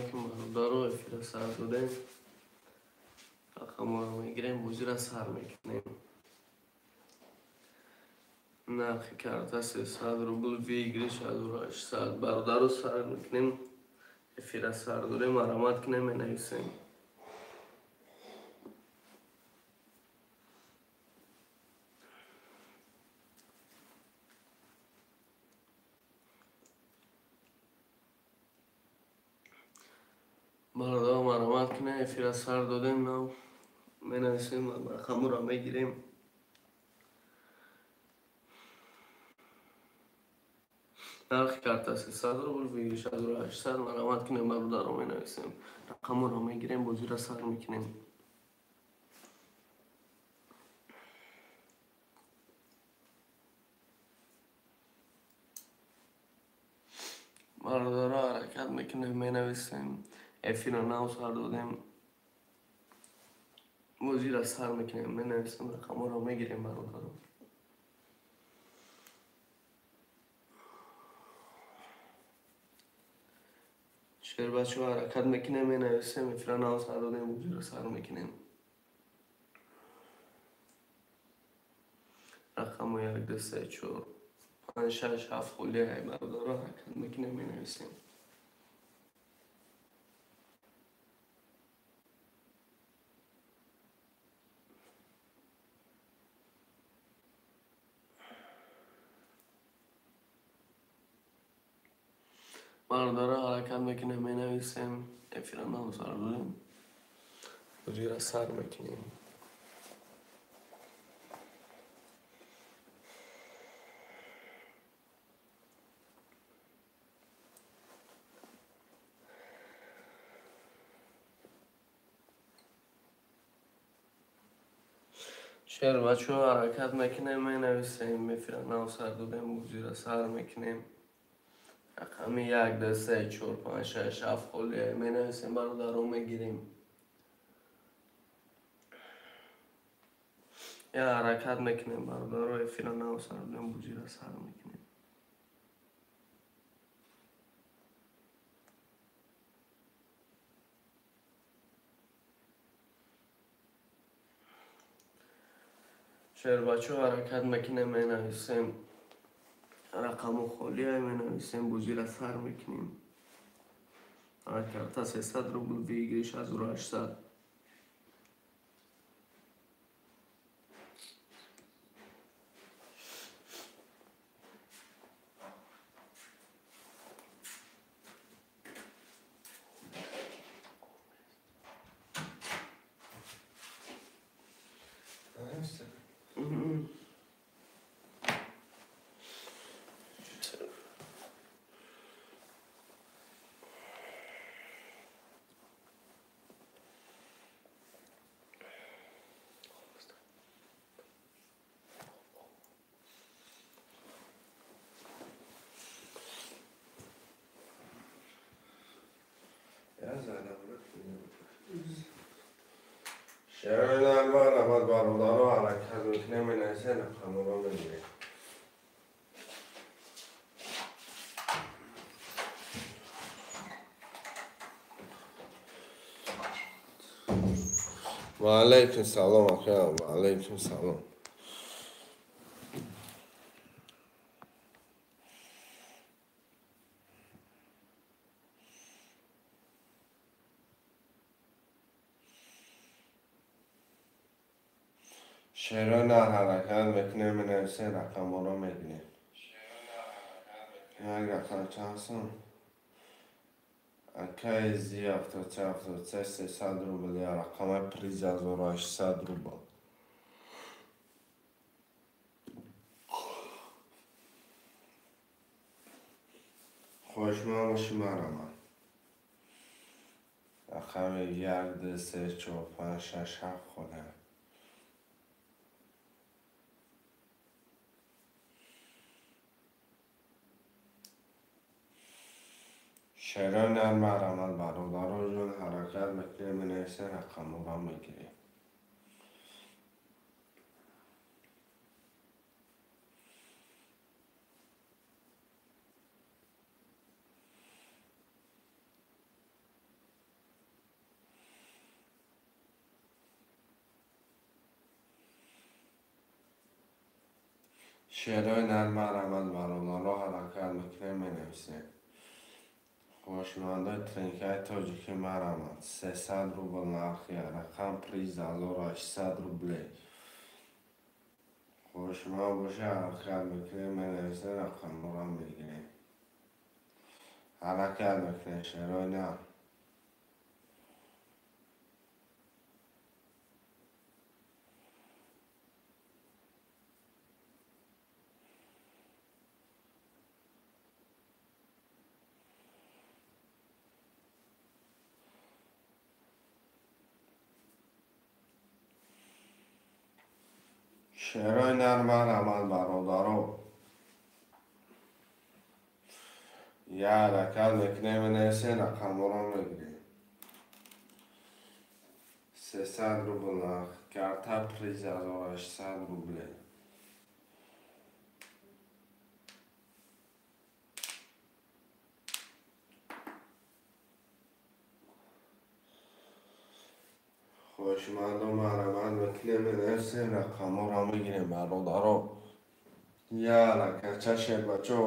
Алейкум, бародаро, эфира сар додем. Рақаморо мегирем, бозиро сар мекунем. Нархи карта 300 рубл, выигрыш 1800. Бародаро сар мекунем, эфира сар додем, марамат кунем, менависем. Бародаро марамат кунем, эфира сар додем, нав менависем, рақаморо мегирем. Нархи карта 300 рубл, выигрыш 1800. Марамат кунем, бародаро менависем. Рақаморо мегирем, бозиро сар мекунем. Бародаро ҳаракат мекунем, менависем. Эфиро нав сар додем. Бозиро сар мекунем, менависем, рақаморо мегирем, бародаро. Шербачо ҳаракат мекунем, менависем, эфиро нав сар додем, бозиро сар мекунем. Рақамо 1, 2, 3, 4, 5, 6, 7 холия, бародаро ҳаракат мекунем, менависем. Бародаро ҳаракат мекунем, менависем, эфиро нав сар додем, бозиро сар мекунем. Шербачо ҳаракат мекунем, менависем, эфиро нав сар додем, бозиро сар мекунем. Рақами 1, 2, 3, 4, 5, 6, 7 холия, менависем, бародаро мегирем. Я ҳаракат мекунем, бародаро, эфиро нав сар додем, бозиро сар мекунем. Шербачо ҳаракат мекунем, менависем. Рақамо холия, менависем, бозиро сар мекунем. Карта 300 рубл, выигрыш 1800. Шерон марҳамат, бародаро ҳаракат мекунем, менависем, рақаморо мегирем. Ва алайкум салом, ака, ва алайкум салом. Шерон ҳаракат мекунем, менависем, рақаморо мегирем. Як рақам чанд сум? Акаи зи 73 73 300 рубл, я рақамаи приз 1800 рубл. Хоҳишманд бошӣ, марҳамат. Рақами 1, 2, 3, 4, 5, 6, 7 холия. Шерон марҳамат, бародаро ҷон ҳаракат мекунем, менависем, рақаморо мегирем. Шерои нар марҳамат, бародаро, ҳаракат мекунем, менависем. Хоҳишмандои тринкаи тоҷикӣ марҳамат. 300 рубл нархи рақам, приз 1800 рублей. Хоҳишманд боша, ҳаракат мекунем, менависем, рақамҳоро мегирем. Ҳаракат мекунем, шерои нар. Шерои нар марҳамат, бародаро. Я ҳаракат мекунем, менависем, рақамҳоро мегирем. 300 рубл нарх, карта, приз 1800 рублей. Хоҳишмандо марҳамат мекунем, менависем, рақамҳоро мегирем, бародаро. Я ҳаракатча, шербачо.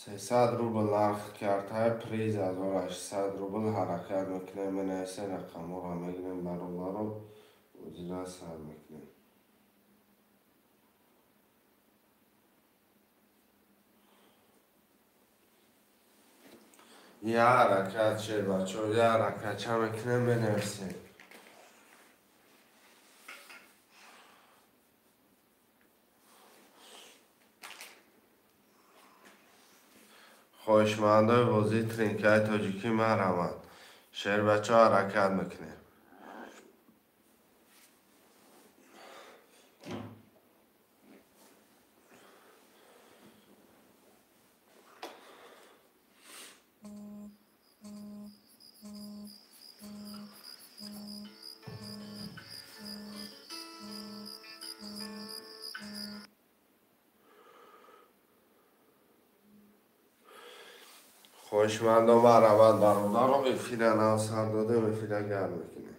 300 рубл нарх картаи, приз 1800 рубл. Ҳаракат мекунем, менависем, рақамҳоро мегирем, бародаро. Ӯзира сар мекунем. Я ҳаракат, шербачо, я ҳаракатча мекунем, менависем. Хоҳишмандои бозии тринкаи тоҷикӣ марҳамат. Шербачо, ҳаракат мекунем. Хоҳишмандо марҳамат, бародаро, эфира нав сар додем, эфира гарм мекунем.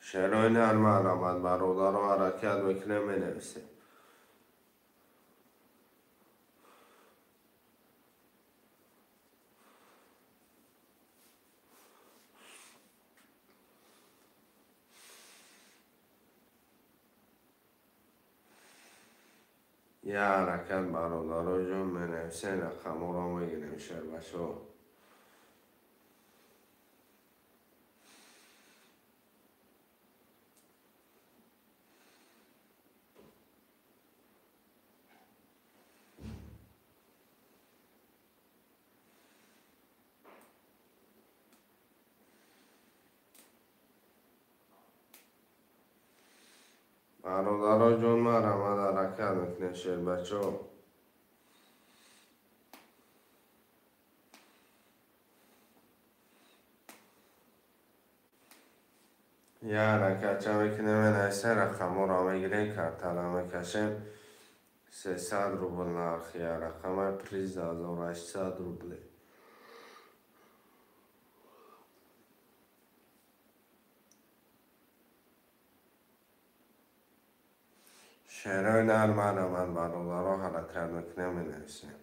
Шерои нар марҳамат, бародаро, ҳаракат мекунем, менависем. Я ҳаракат, бародаро ҷон, менависем, рақамҳоро мегирем, шербачо. Бародаро ҷон, марҳамат, ҳаракат мекунем, шербачо. Я ҳаракатча мекунем, менависем, рақамҳоро мегирем, картара мекашем. 300 рубл нарх, я рақамаи, приз 1800 рублей. Шерои нар марҳамат, бародаро, ҳаракат мекунем, менависем.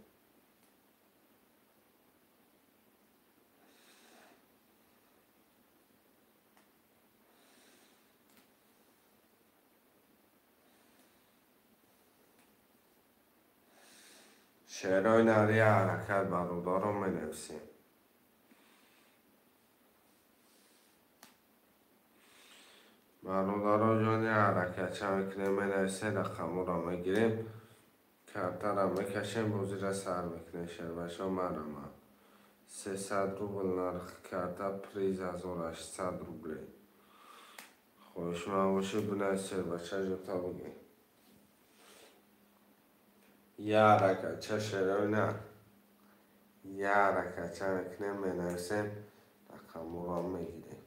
Шерои нар, я ҳаракат, бародаро, менависем. Бародаро ҷон, я ҳаракатча мекунем, менависем, рақамҳоро мегирем, картара мекашем, бозира сар мекунем, шербачо, марҳамат. 300 рубл нарх карта, приз 1800 рублей. Хоҳишманд бошед, бинавис, шербача, ҷота бигӯед. Я ҳаракатча, шерои нар. Я ҳаракатча мекунем, менависем, рақамҳоро мегирем.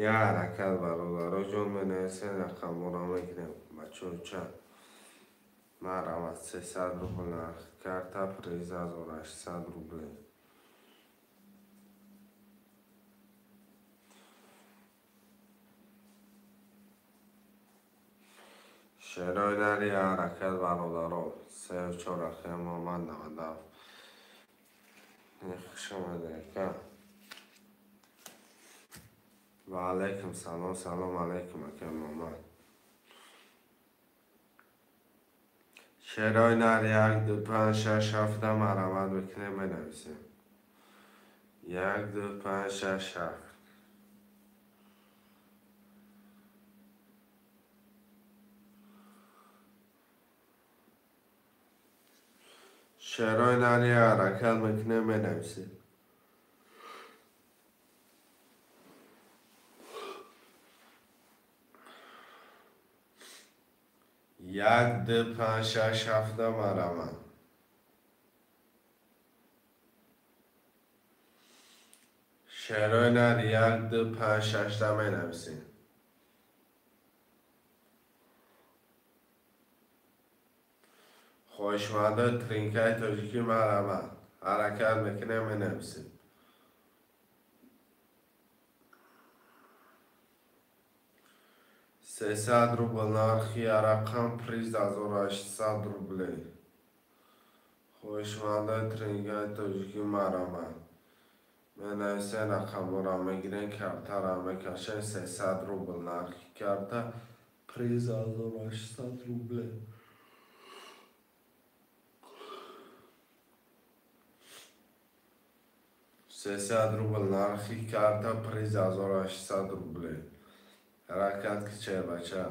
Я ҳаракат бародаро ҷон менависен, рақамҳоро мегирем. Бачаҳо марҳамат, 300 рубл нархи карта, приз 1800 рублей. Шерои нари ҳаракат бародаро, 3-4 рақами Муҳаммад 97. Хуш омадед ака. Ва алайкум салом, салом алайкум ака Муҳаммад. Шерои нар 1 2 5 6 7 марҳамат мекунем, менависем. 1 2 5 6 7. Шерои нари ҳаракат мекунем, менависем. 1 2 5 6 7 марҳамат. Шерои нар 1 2 5 6 менависем. Хоҳишмандои тринкаи тоҷикӣ марҳамат, ҳаракат мекунем, менависем. 300 рубл нархи рақам, приз 1800 рублей. Хоҳишмандои тринкаи тоҷикӣ марҳамат, менависем, рақамҳоро мегирем, картаро мекашем. 300 рубл нархи карта, приз 1800 рублей. 300 рубл нархи карта, приз 1800 рублей. Ҳаракат ки чебача,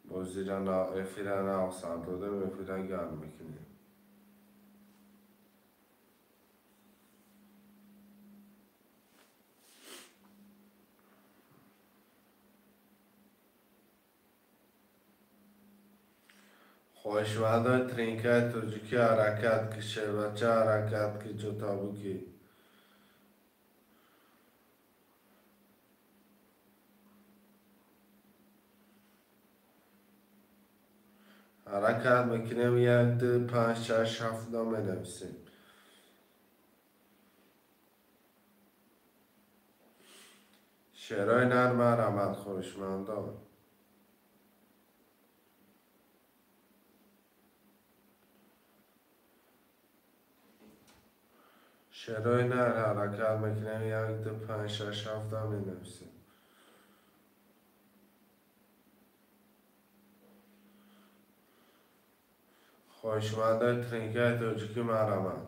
бозира эфира нав сар додем, эфира гарм мекунем. Хоҳишмандои тринкаи тоҷикӣ ҳаракат ки шербача, ҳаракат ки ҷотабукӣ. Ҳаракат мекунем, 1 2 5 6 7 менависем. Шерои нар марҳамат, хоҳишмандон. Шерои нар ҳаракат мекунем, 1 2 5 6 7 менависем. Хоҳишмандои тринкаи тоҷикӣ марҳамат.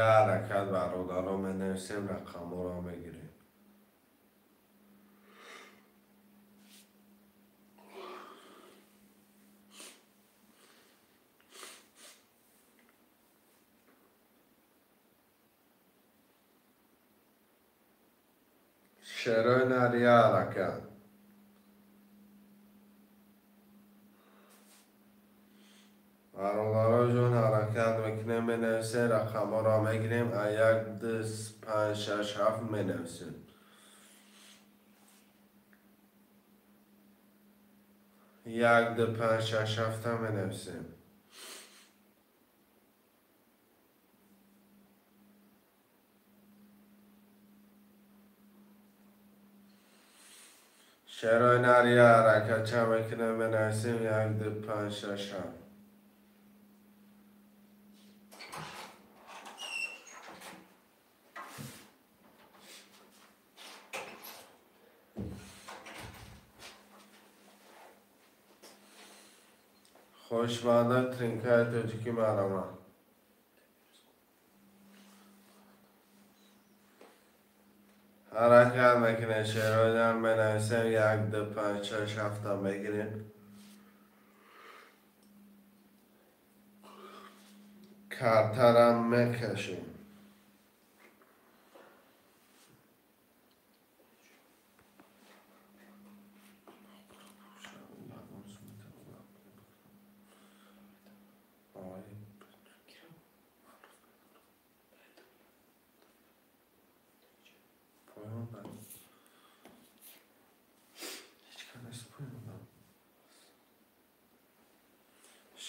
Я ҳаракат бародаро менависем, рақамҳоро мегирем. Шерои нар я ҳаракат. Бародаро ҷон ҳаракат мекунем, менависем, рақамҳоро мегирем, 1 2 5 6 7 менависем. 1 2 5 6 7 менависем. Шерои нар я ҳаракат ча мекунем, менависем, 1 2 5 6 7. Хоҳишмандои тринкаи тоҷикӣ марҳамат. Ҳаракат мекунем, шерои нар менависем, 1 2 5 6 7 мегирем. Картара мекашем.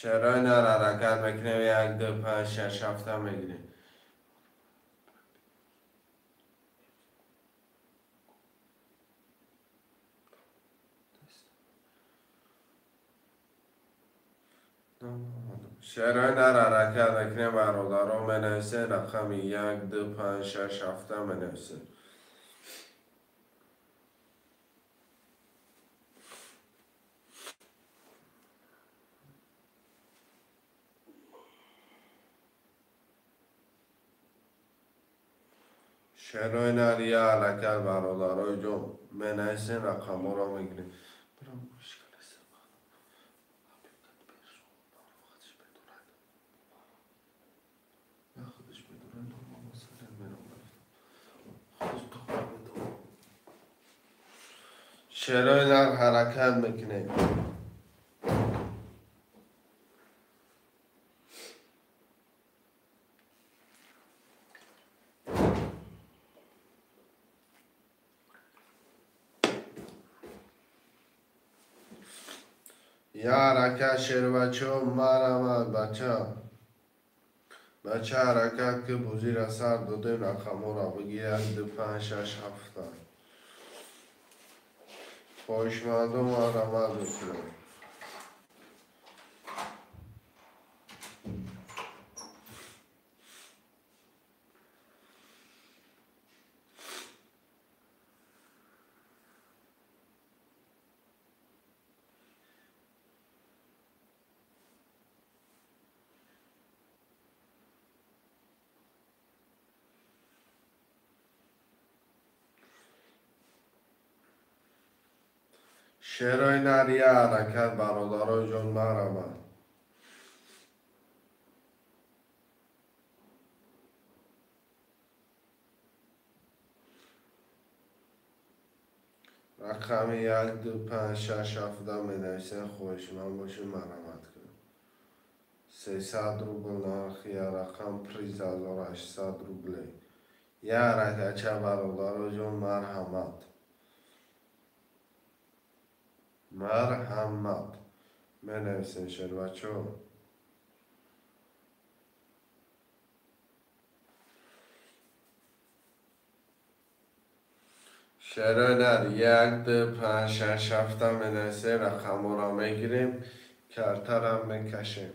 Шерои нар ҳаракат мекунем, 1, 2, 5, 6, 7 мегирем. Шерои нар ҳаракат мекунем, бародаро, менависем рақами 1, 2, 5, 6, 7 менависем. Шерои нар я ҳаракат, бародарои ҷон, менависем рақамҳоро мегирем. Шерои нар ҳаракат мекунем. Я ҳаракат, шербачо, марамад, бача. Бача ҳаракат ки бозиро сар додем, рақамҳоро бигир 1, 2, 5, 6, 7. Хоҳишмандон марамад мекунем. Шерои нар я ҳаракат, бародарои ҷон, марамад. Рақами 1, 2, 5, 6, 7 менависем, хоҳишманд бошед, марамат кунед. 300 рубл нархи я рақам, приз 1800 рубле. Я ҳаракатча, бародарои ҷон, марҳамат. Марҳамат. Менависем, шербачо. Шерои нар 1, 2, 5, 6, 7 менависем, рақамҳоро мегирем, картаро мекашем.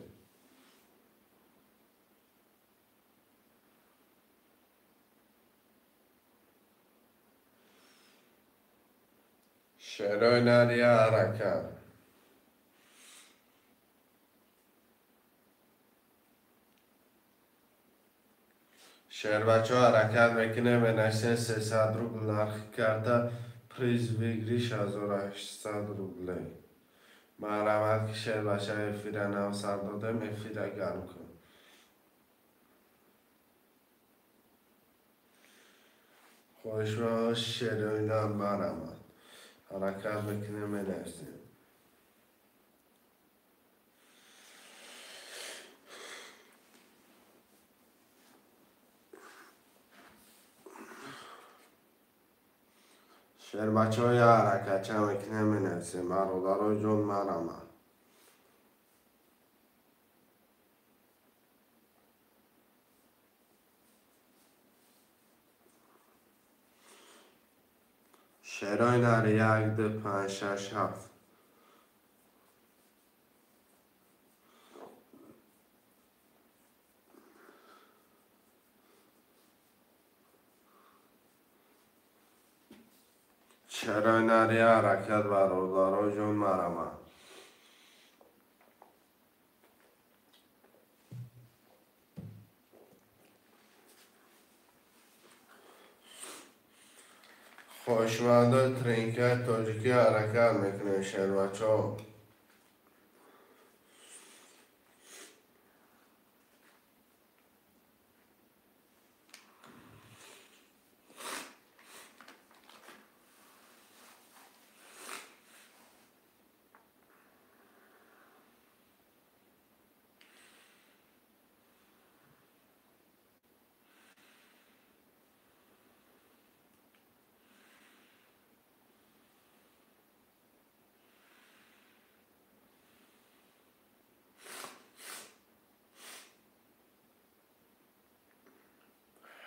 Шерои нар я ҳаракат. Шербачо ҳаракат мекунем, менависем 300 рубл нархи карта, приз выигрыш 1800 рублей. Марҳамат ки шербача эфира нав сар додем, эфира гарм кун. Хоҳишманд шерои нар марҳамат. Ҳаракат мекунем, менависем. Шербачаҳо я ҳаракатча мекунем, менависем. Бародарои ҷон, марҳамат. Шерои нар 1, 2, 5, 6, 7. Шерои нар я ҳаракат, бародарои ҷон, марҳамат. Хоҳишмандои тринкаи тоҷикӣ ҳаракат мекунем, шербачо.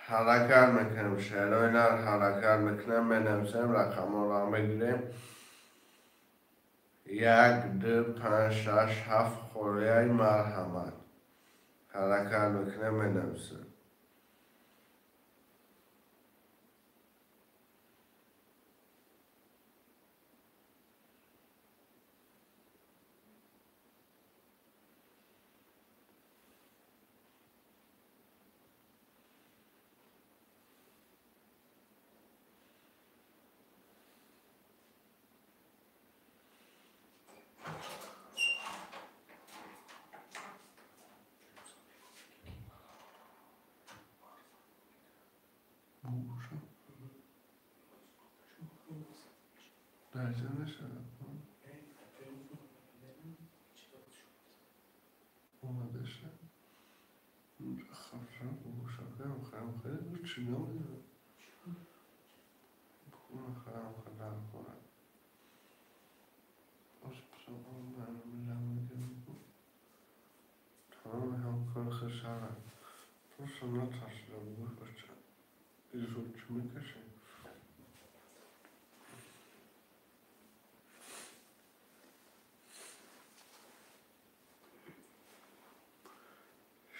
Ҳаракат мекунем, шерои нар ҳаракат мекунем, менависем, рақамҳоро мегирем. 1, 2, 5, 6, 7 холияи марҳамат. Ҳаракат мекунем, менависем.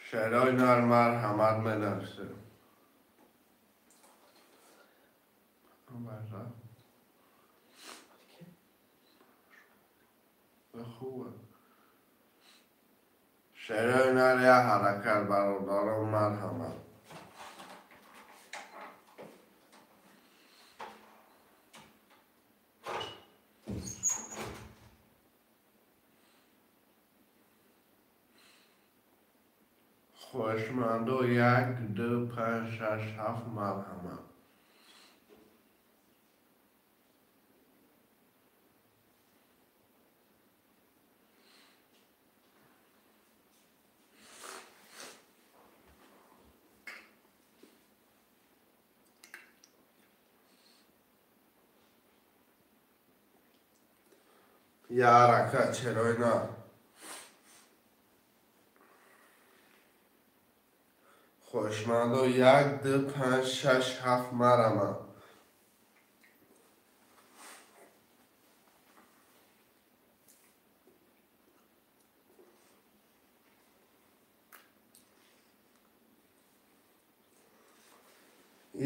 Шерои нар марҳамат менависем. Шерои нар як ҳаракат бародарон марҳамат. Хоҳишмандо 1, 2, 5, 6, 7 марҳамат. Я ҳаракат шерои нар. Хоҳишмандо 1, 2, 5, 6, 7 марҳамат.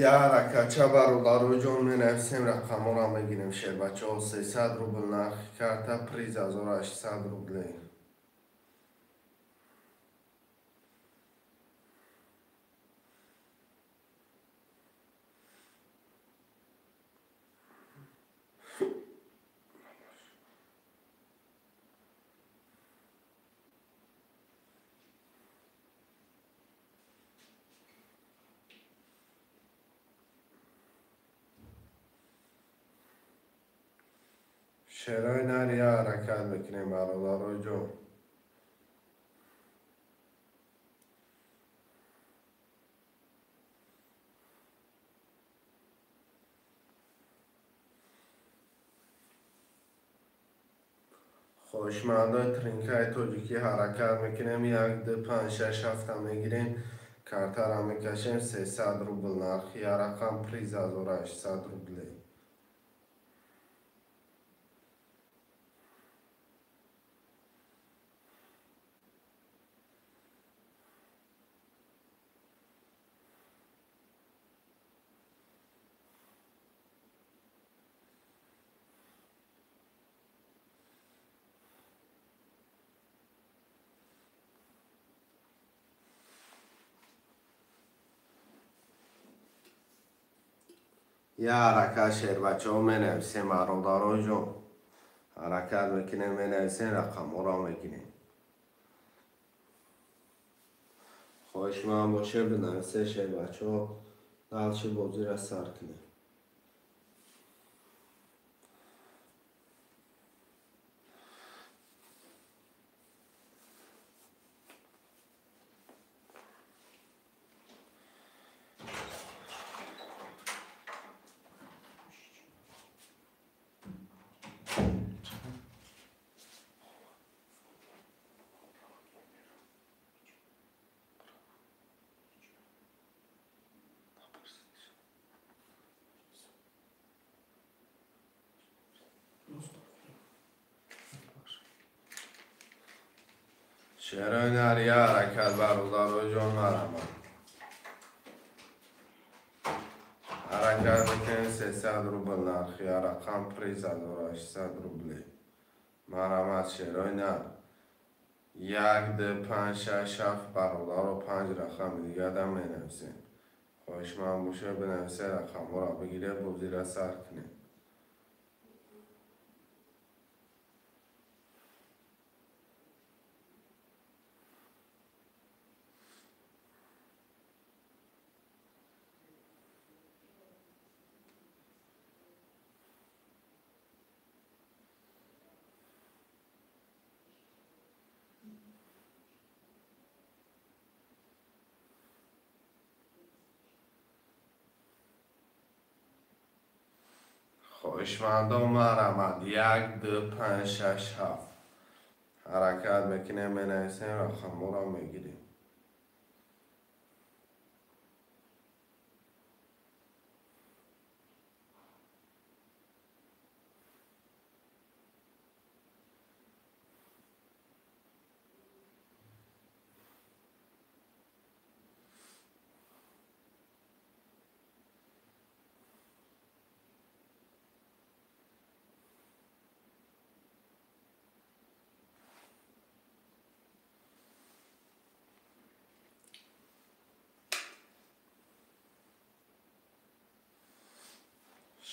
Я ҳаракатча бародароҷон менависем, рақамҳоро мегирем. Шербачаҳо 300 рубл нархи карта, приз 1800 рубле. Шерои нар я ҳаракат мекунем бародароҷон. Хоҳишмандои тринкаи тоҷикӣ ҳаракат мекунем. 1, 2, 5, 6, 7 мегирем. Картаро мекашем. 300 рубл нархи як рақам, приз 1800 рубле. Я ҳаракат шербачаҳо менависем бародароҷон. Ҳаракат мекунем, менависем, рақамҳоро мегирем. Хоҳишманд боше бинависе шербачаҳо, далчи бозиро сар кунем. Шерои нар я ҳаракат, бародарои ҷон, марҳамат. Ҳаракат мекунем, 300 рубл нархи рақам, приз 1800 рублей. Марҳамат, шерои нар. 1, 2, 5, 6, 7, бародаро, 5 рақами дигар менависем. Хоҳишманд боша, бинависе, рақамҳоро бигире, бозира сар кунем. Хоҳишмандон, марҳамат. 1, 2, 5, 6, 7. Ҳаракат мекунем, менависем, рақамҳоро мегирем.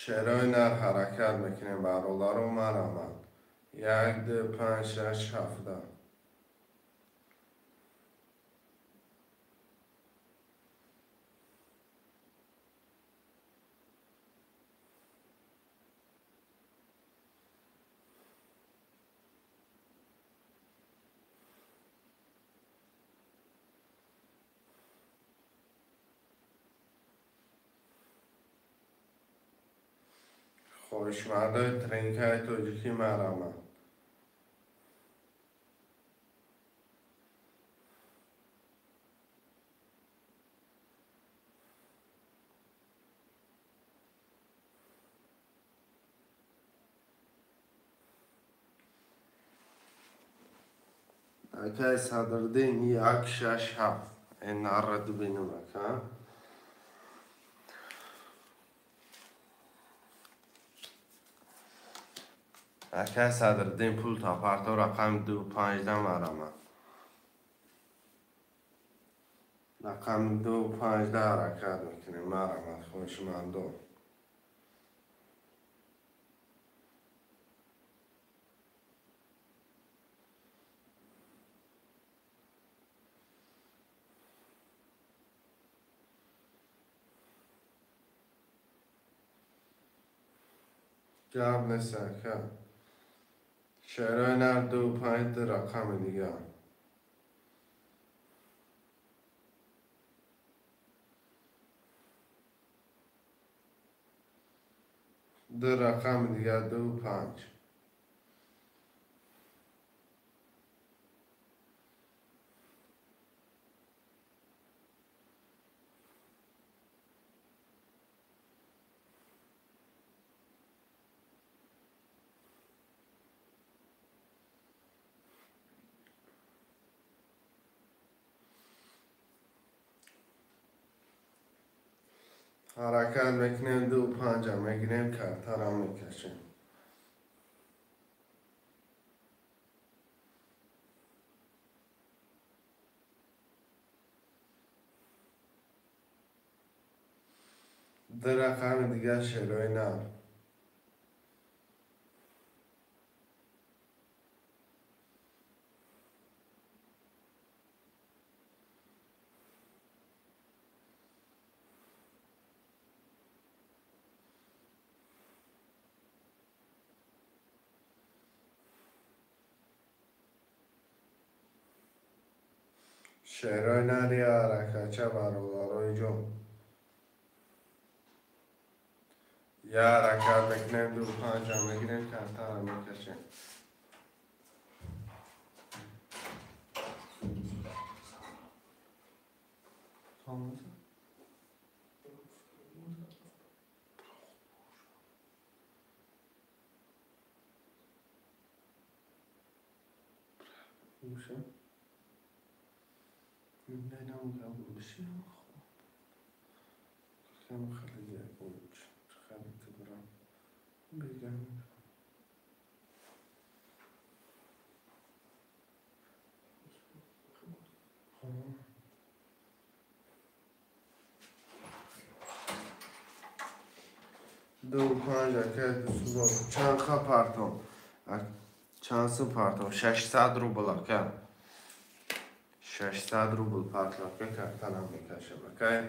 Шерои нар ҳаракат мекунем, бародаро, марҳамат. 1, 2, 5, 6, 7. Хоҳишмандои тринкаи тоҷикӣ, марҳамат. Акай Садриддин, 1, 6, 7. Ин нарра дубинум, ака. Акай Садриддин, пул тапарто, рақами 2, 5 марҳамат. Рақами 2, 5 ҳаракат мекунем, марҳамат, хоҳишмандон. Гап нест, ака. Шерои нар 2, 5, рақами дигар. Ду рақами дигар, 2, 5. Ҳаракат мекунем, 2, 5 мегирем, картара мекашем. Ду рақами дигар, шерои нар. Шерои нар я ҳаракатча, бародарои ҷон. Я ҳаракат мекунем, 2, 5 мегирем, картара мекашем. Tamam. Ду панҷ акай дусумон чанд ха партом? Чанд сум партом? 600 рубл ака. 600 рубл партлавка картанам мекашам. Акай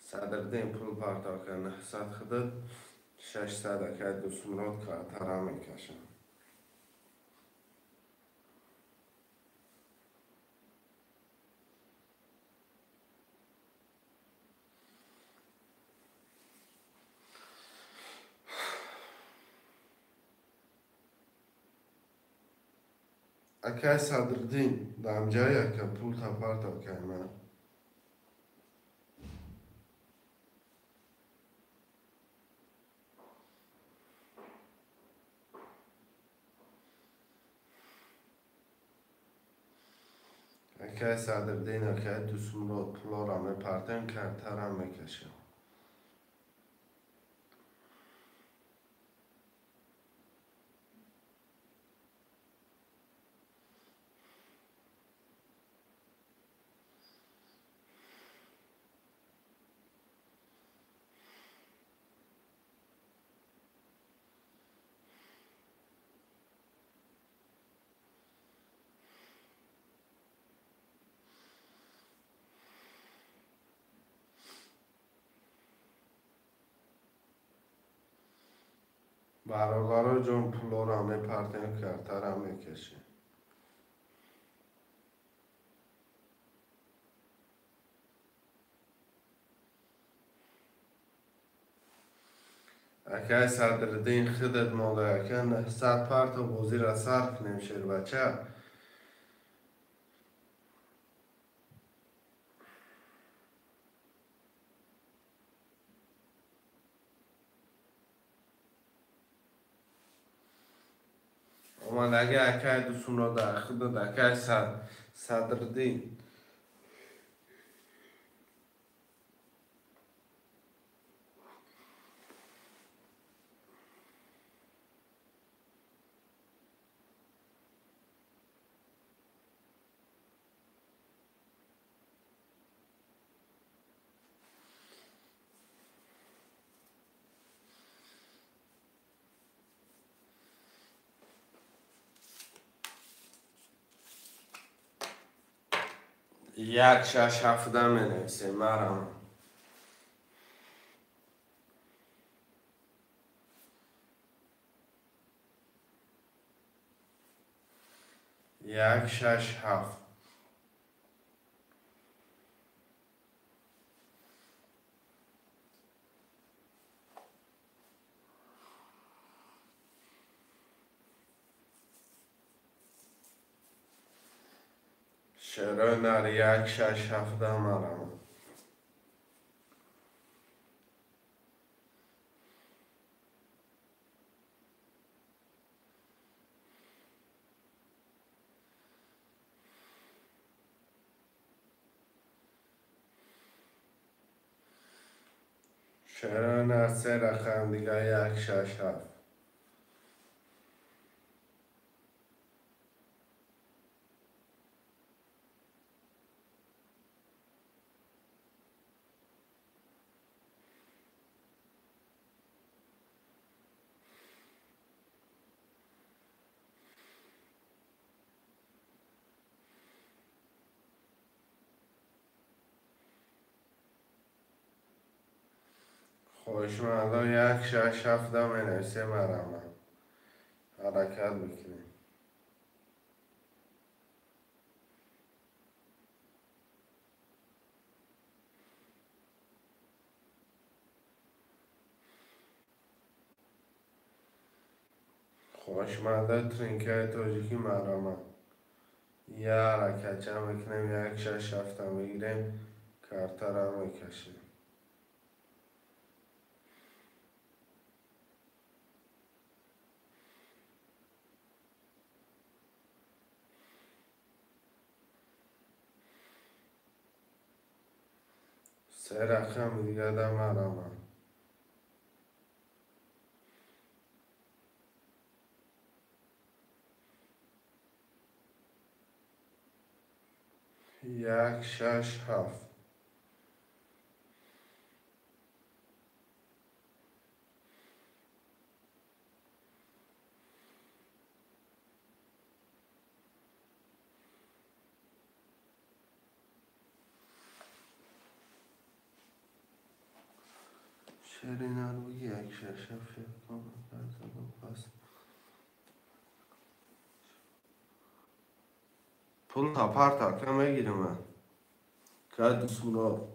Садриддин пул партовка 900 худад 600 акай Дусмурод картарам мекашам. Акай Садриддин дамҷай ака пул та партовкай ман. Акай Садриддин акай Дусмурод пулора мепартем картарам мекашам. Бародаро ҷон пулора мепартем картарам мекашем. Акай Садриддин худат монда ака 900 парто бозира сар кунем шербача. Омадаги акай Дусумрод худат акай Садриддин. Як шаш ҳафта менависем марам. Як шаш ҳафт. Шерои нар як шаш ҳафта марам. Шерои нар се рақам дига як шаш ҳафт. Хоҳишмандон як шаш ҳафта менависем марама. Ҳаракат мекунем. Хоҳишмандои тринкаи тоҷикӣ марама. Я ҳаракатча мекунем, як шаш ҳафта мегирем, картара мекашем. Се рақами дига да марама. 1 6 7. شعر اینا رو بگی 1 6 7 پس پول تا پرتا که میگیرم من که دوستمونو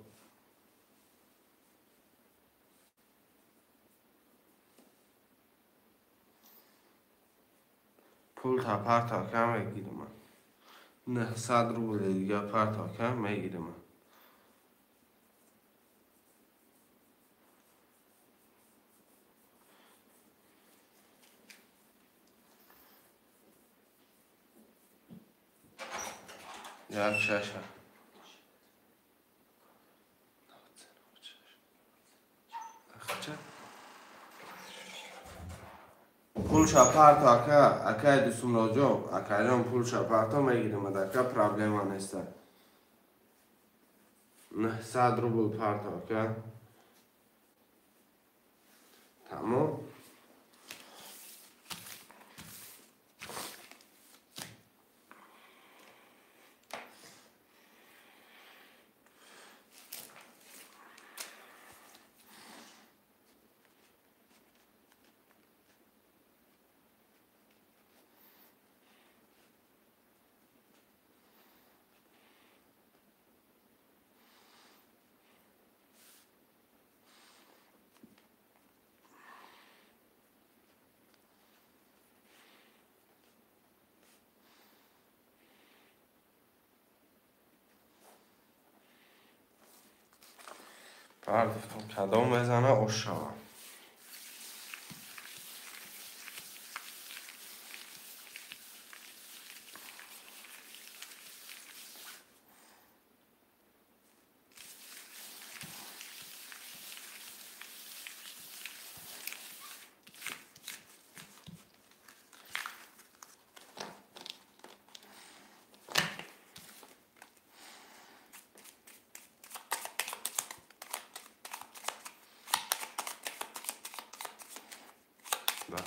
پول تا پرتا که میگیرم من 900 روبل دیگه پرتا که میگیرم من. 1 6 7. Пулша парто ака, акай дусумроҷон, акайҷон пулша парто мегирим, ака проблема неста. 900 рубл парто ака. Тамом. Пардохтам кадом мезана ошава.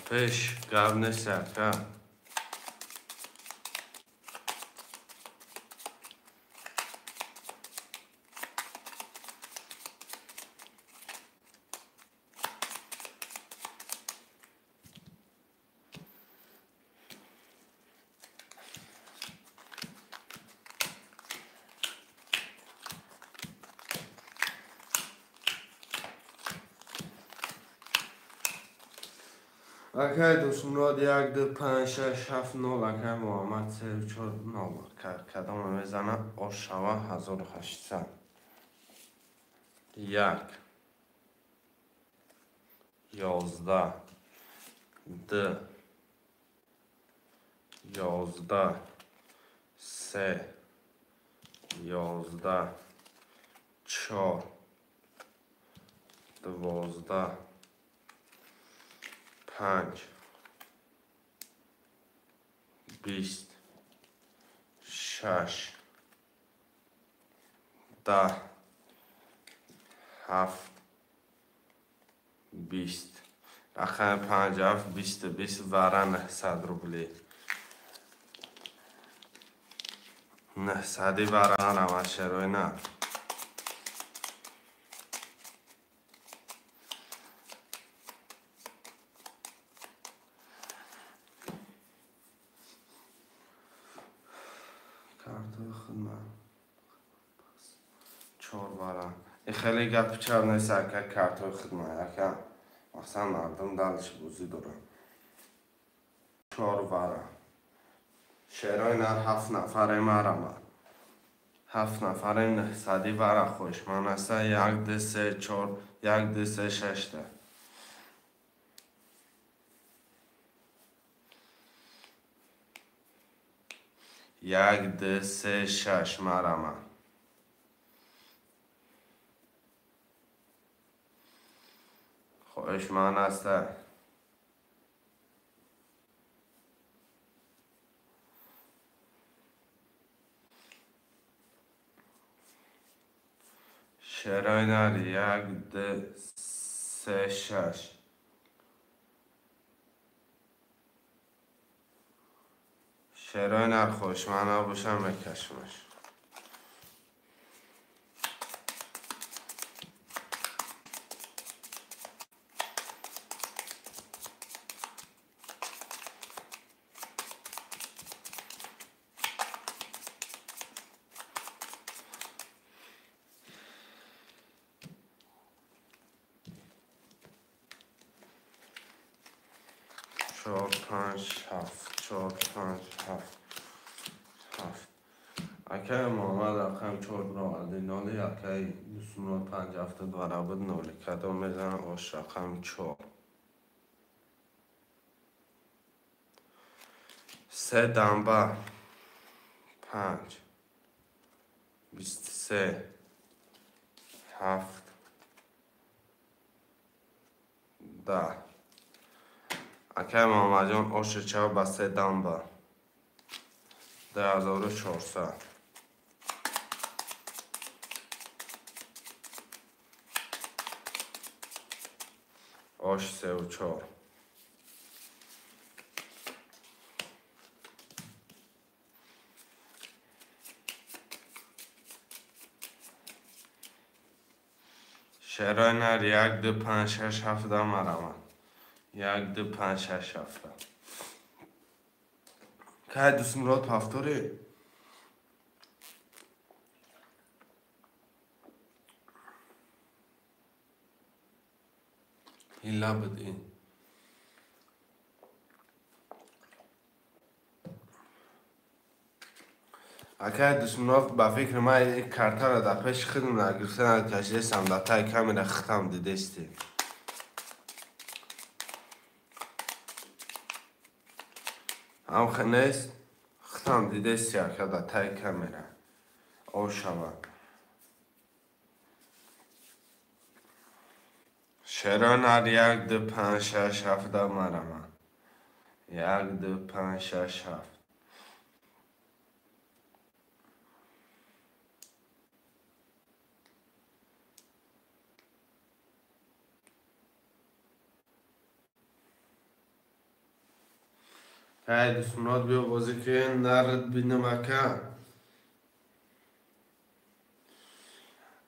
Пеш гап нест ака. Акай дусмурод 1 2 5 6 7 0 акай Муҳаммад 3 4 0 кадом мезана ошава 1800. 1 11 2 11 3 11 4 12 5 20 6 10 7 20. Рақами 5 7 20 20 вара 900 рубли. 900 вара равад шерои на. Хеле гапи чап нест ака, картои хидмат ака. Мақсад мардум далиш бозӣ дорад. 4 вара. Шерои нар 7 нафаре марама. 7 нафаре 900 вара хоҳишманд аста. 1 2 3 4 1 2 3 6 та. 1 2 3 6 марама. Хоҳишманд аста. Шерои нар 1, 2, 3, 6. Шерои нар хоҳишманд набошам, мекашмаш. 4, 5, 7, 4, 5, 7, 7. Акай Муҳаммад рақам 4 бироварди 0, акай Дусмурод 5, 7 2 буд 0. Кадом мезанам ош рақам 4. 3 дамба 5, 23, 7, 10. Акай Муҳаммадҷон оши чав ба 3 дамба 2400. Ош 3 4. Шерои нар 1, 2, 5, 6, 7 марамад. 1, 2, 5, 6, 7. Кай Дусмурод ҳафтори? Ҳила буд ин. Акай Дусмурод ба фикри ман ин картаро дар пеши худам нагирифта накашидастам, дар таи камера хитам дидестем. Ҳам нест, хитам дидести ака дар таи камера. Ошава. Шерои нар 1, 2, 5, 6, 7 марама. 1, 2, 5, 6, 7. Кай Дусмурод биё бозӣ кун, нард бинам ака.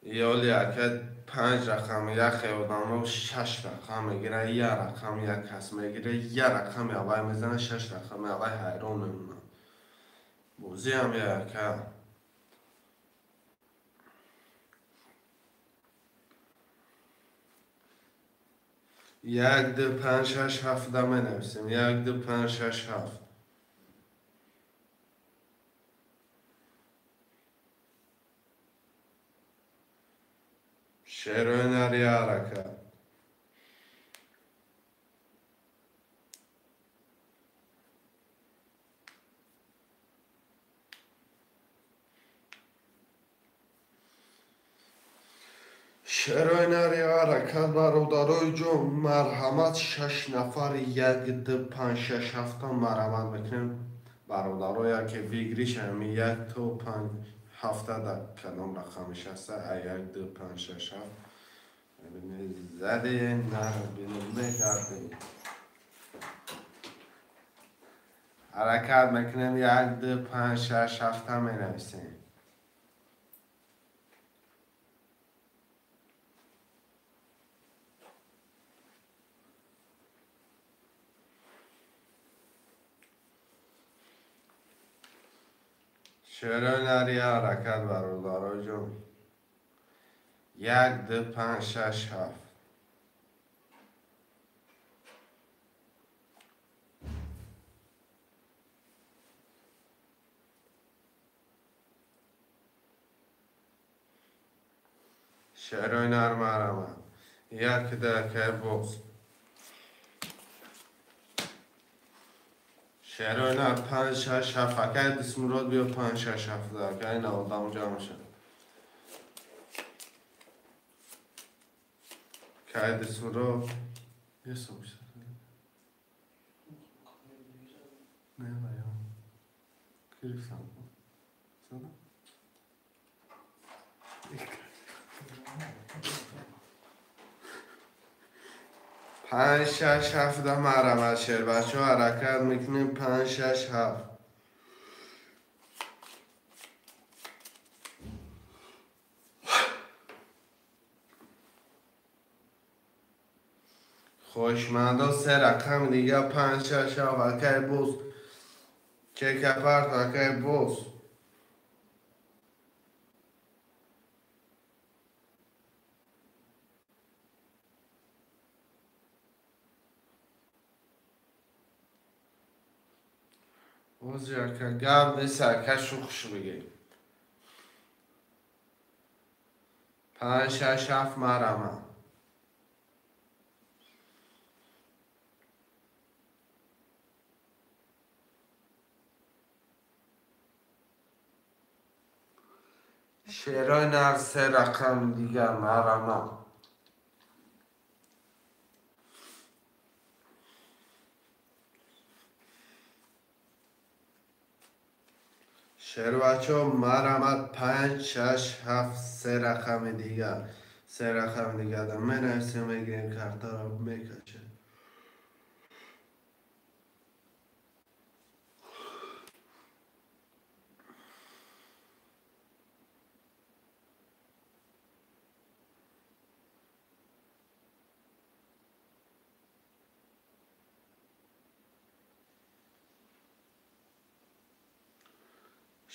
Ёли ака 5 рақам яхе одамо 6 рақам мегира, 1 рақам як кас мегира, 1 рақами аввал мезана, 6 рақами аввал ҳайрон мемонад. Бозӣ ҳам я ака. 1, 2, 5, 6, 7 менависем. 1, 2, 5, 6, 7. Шерои нари ҳаракат. Шерои нари ҳаракат бародарои ҷон, марҳамат 6 нафар 1, 2, 5, 6, 7 марҳамат мекунем. Бародаро яке выигрыш ҳами 1 то 5, 7 дар кадом рақамиш аста? 1, 2, 5, 6, 7. Заде нар бинем мегардем. Ҳаракат мекунем 1, 2, 5, 6, 7 менависем. Шерои нари ҳаракат бародарои ҷон. 1, 2, 5, 6, 7. Шерои нар марҳамат. 1, 2 акай боз. Шерои нар 5, 6, 7. Акай Дусмурод биё 5, 6, 7. Акай на одам ҷамъ шад. Кай Дусмурод. 5 6 7 марама шербачо ҳаракат мекунем 5 6 7. Хоҳишмандо се рақами дига 5 6 7 акай боз чекапарт акай боз. Боз яка гап нест ака шухш бигем. 5 6 7 марама. Шерои нар се рақам дигар марама. Шербачо марама 5 6 7 се рақами дигар. Се рақами дигар да менависем, мегирем картаро мекашем.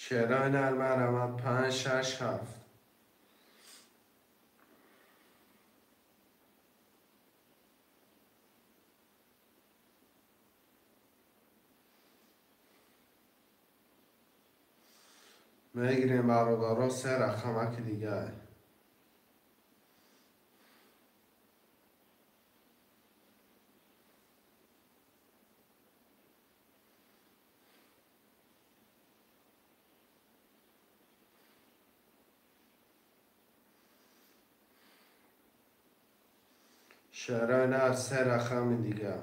Шерои нар марама 5 6 7. Мегирем бародаро се рақамаки дигар. Шерои нар се рақами дигар.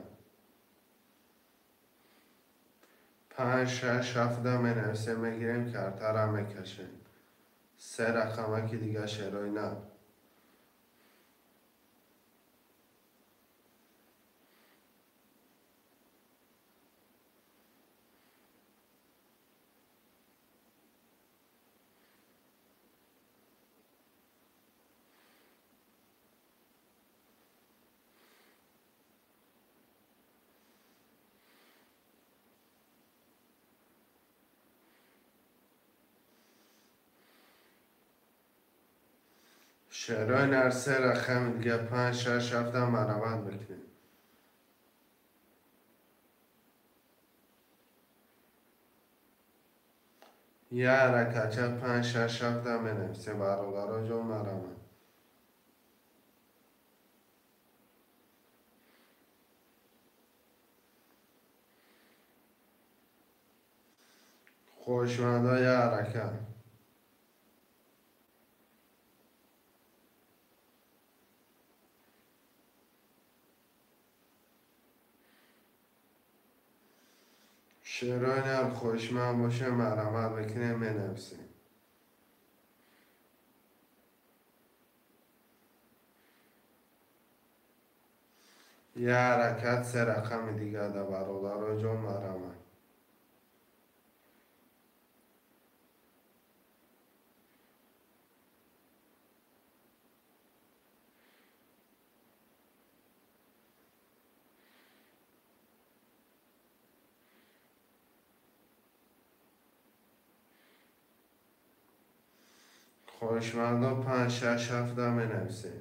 5 6 7 менависем, мегирем картара мекашем. Се рақамаки дигар шерои нар. Шерои нар се рақами дигар 5 6 7 марават мекунем. Я ҳаракатча 5 6 7 менависем бародаро ҷон марама. Хоҳишмандо я ҳаракат. Шерои нар хоҳишманд боша марҳамат мекунем, менависем. Я ҳаракат се рақами дигар да бародаро ҷон марҳамат. Хоҳишмандо 5 6 7 менависем.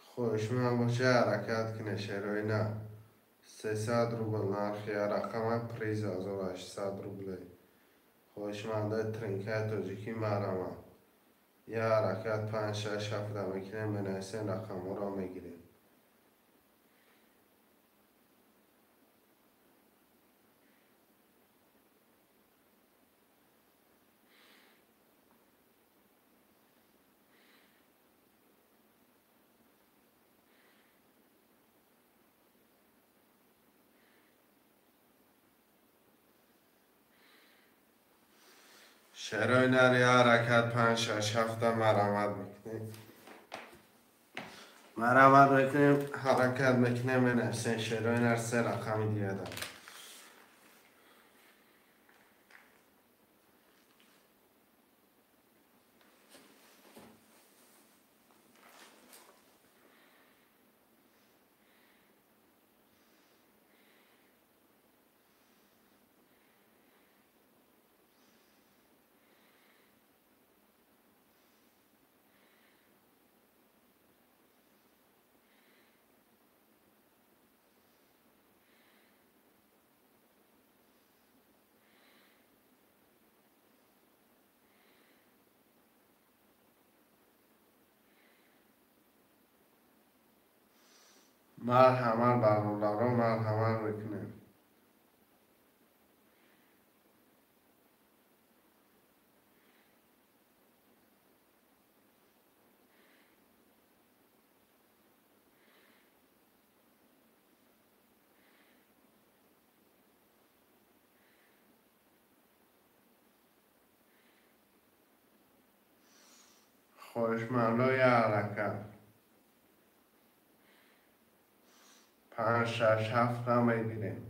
Хоҳишманд боша ҳаракат куне шерои нар. 300 рубл нархи рақама приз 1800 рубле. Хоҳишмандои тринкаи тоҷикӣ марҳамат. Я ҳаракат 5 6 7 мекунем, менависем, рақамҳоро мегирем. Шерои нари ҳаракат 5 6 7 марамат мекунем. Марамат мекунем, ҳаракат мекунем, менависем шерои нар се рақами дига дорад. Марҳамат бародарон, марҳамат мекунем. Хоҳишмандои ҳаракат 5 6 7 мегирем.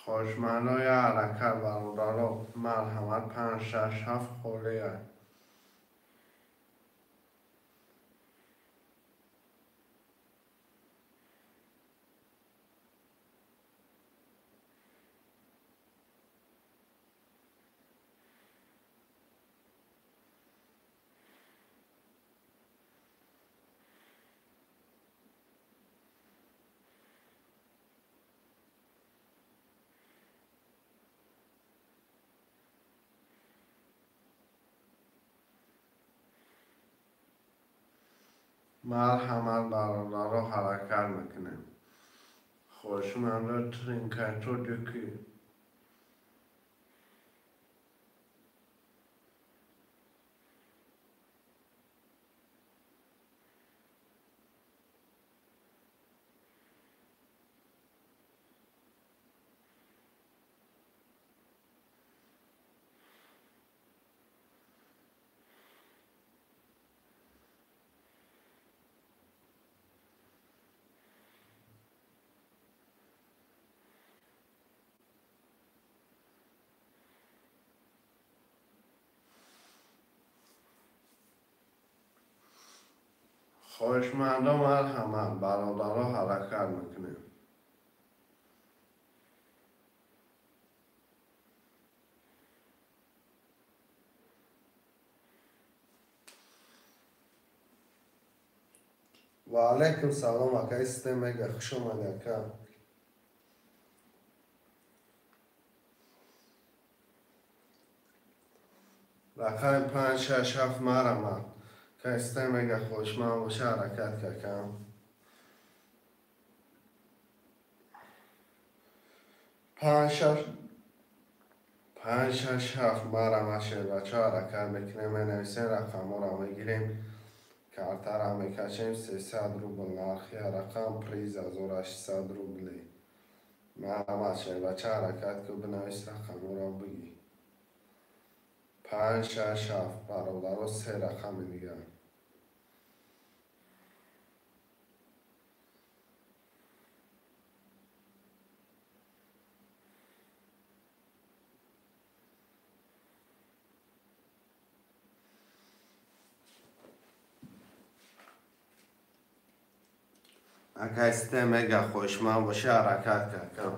Хоҳишмандои ҳаракат бародаро, марҳамат 5 6 7 холия. Марҳамат бародаро, ҳаракат мекунем. Хоҳишмандо тринкато дюки. Хоҳишмандо марҳамат бародаро, ҳаракат мекунем. Ва алайкум салом, акаи Систем мега, хуш омадӣ ака. Рақами 5 6 7 марҳамат. Кайстай мега, хоҳишманд боша ҳаракат какам. 5 6 7 марҳамат шербача ҳаракат мекунем, менависем, рақамҳоро мегирем, картаро мекашем. 300 рубл нархи рақам, приз 1600 рубли. Марҳамат шербача ҳаракат ку, бинавис рақамҳоро бигӣ. 5 6 7 бародаро, се рақами дигар. Акай Систем мега, хоҳишманд боша ҳаракат какам.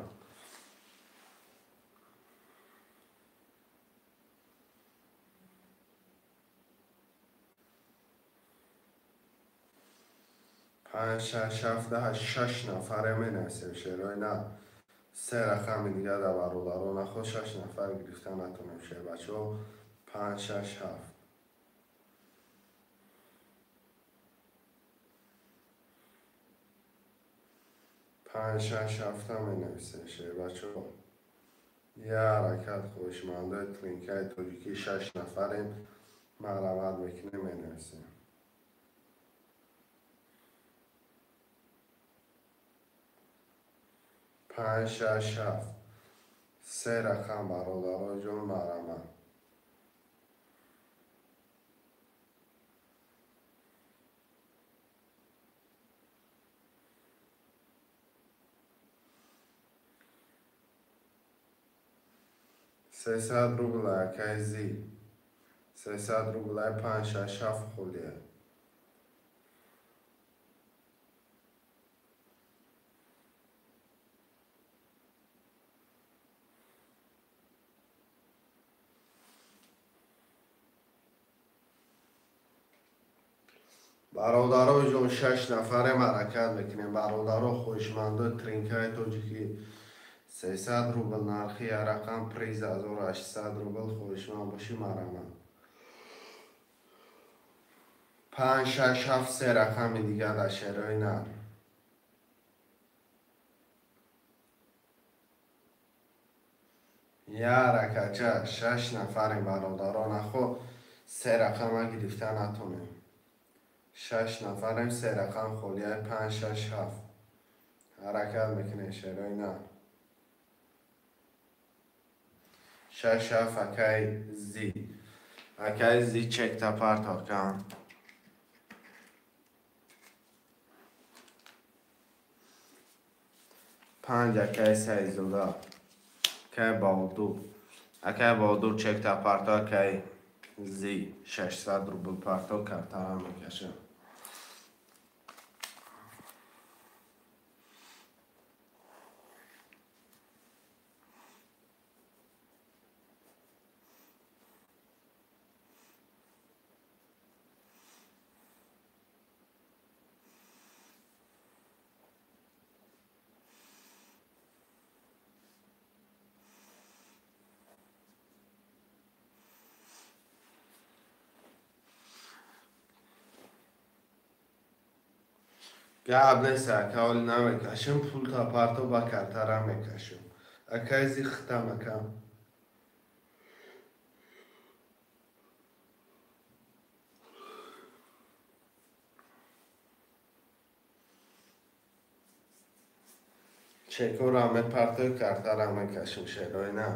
5 6 7 8 6 нафаре менависем шерои на. Се рақами дига да бародаро наход 6 нафар гирифта натонем шербачаҳо. 5 6 7. 5 6 7 менависем шербачо. Я ҳаракат хоҳишмандои тринкаи тоҷикӣ 6 нафарем, марҳамат мекунем, менависем. 5 6 7 се рақам бародарои ҷон, марҳамат. 300 рубл акай зи. 300 рубл 5 6 7 холия. Бародарои ҷон, 6 нафарем, ҳаракат мекунем. Бародаро, хоҳишмандои тринкаи тоҷикӣ 300 рубл нархи як рақам, приз 1800 рубл. Хоҳишманд бошӣ, марҳамат. 5 6 7 се рақами дигар дар шерои нар. Я ҳаракатча, 6 нафарем бародаро, нахо се рақама гирифта натонем. 6 нафарем, се рақам холияи 5 6 7. Ҳаракат мекунем шерои нар. 6 7 акай зи. Акай зи чекта парто кан. 5 акай Сайзода. Акай Баҳодур. Акай Баҳодур чекта парто, акай зи 600 рубл парто, картара мекашам. Гап нест, ака, ҳоли намекашем, пулта парто ба картара мекашем. Акай зи хитам ака. Чекора мепартои, картара мекашем, шерои на.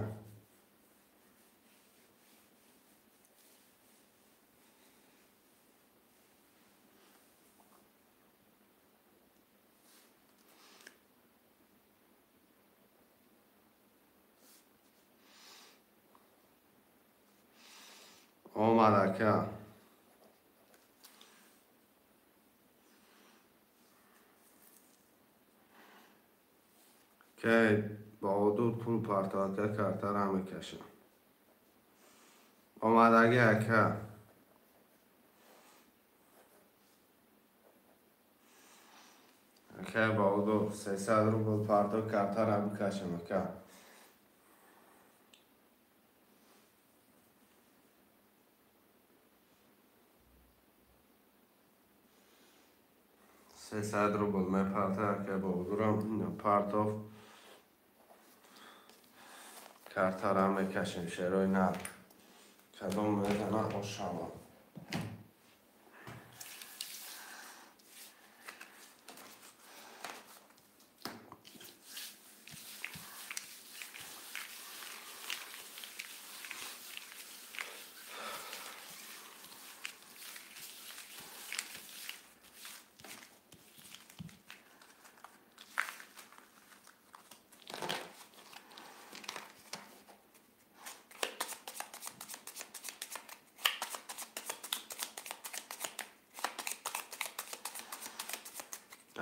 Омад ака. Кай Баҳодур пул парто ака, картара мекашам. Омадаги ака. Акай Баҳодур 300 рубл парто, картара бикашам ака. 300 рубл мепарта, акай Баҳодурам партов, картара мекашем шерои нар. Кадом мезана ошава.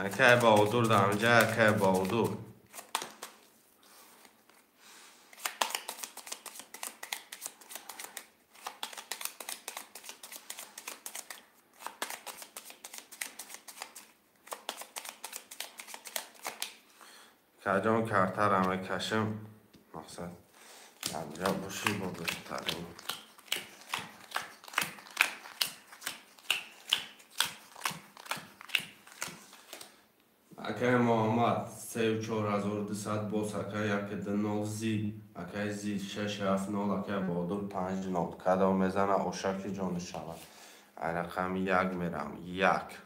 Акай Баҳодур дамҷа, акай Баҳодур. Каҷон картара мекашем, мақсад дамҷа бошӣ бо беҳтарин. Акай Муҳаммад 34200 боз акай 1-0 зи акай зи 6-7-0 акай Баҳодур 5-0 кадом мезана ошаки ҷони шавад. Ай рақами 1 мерам 1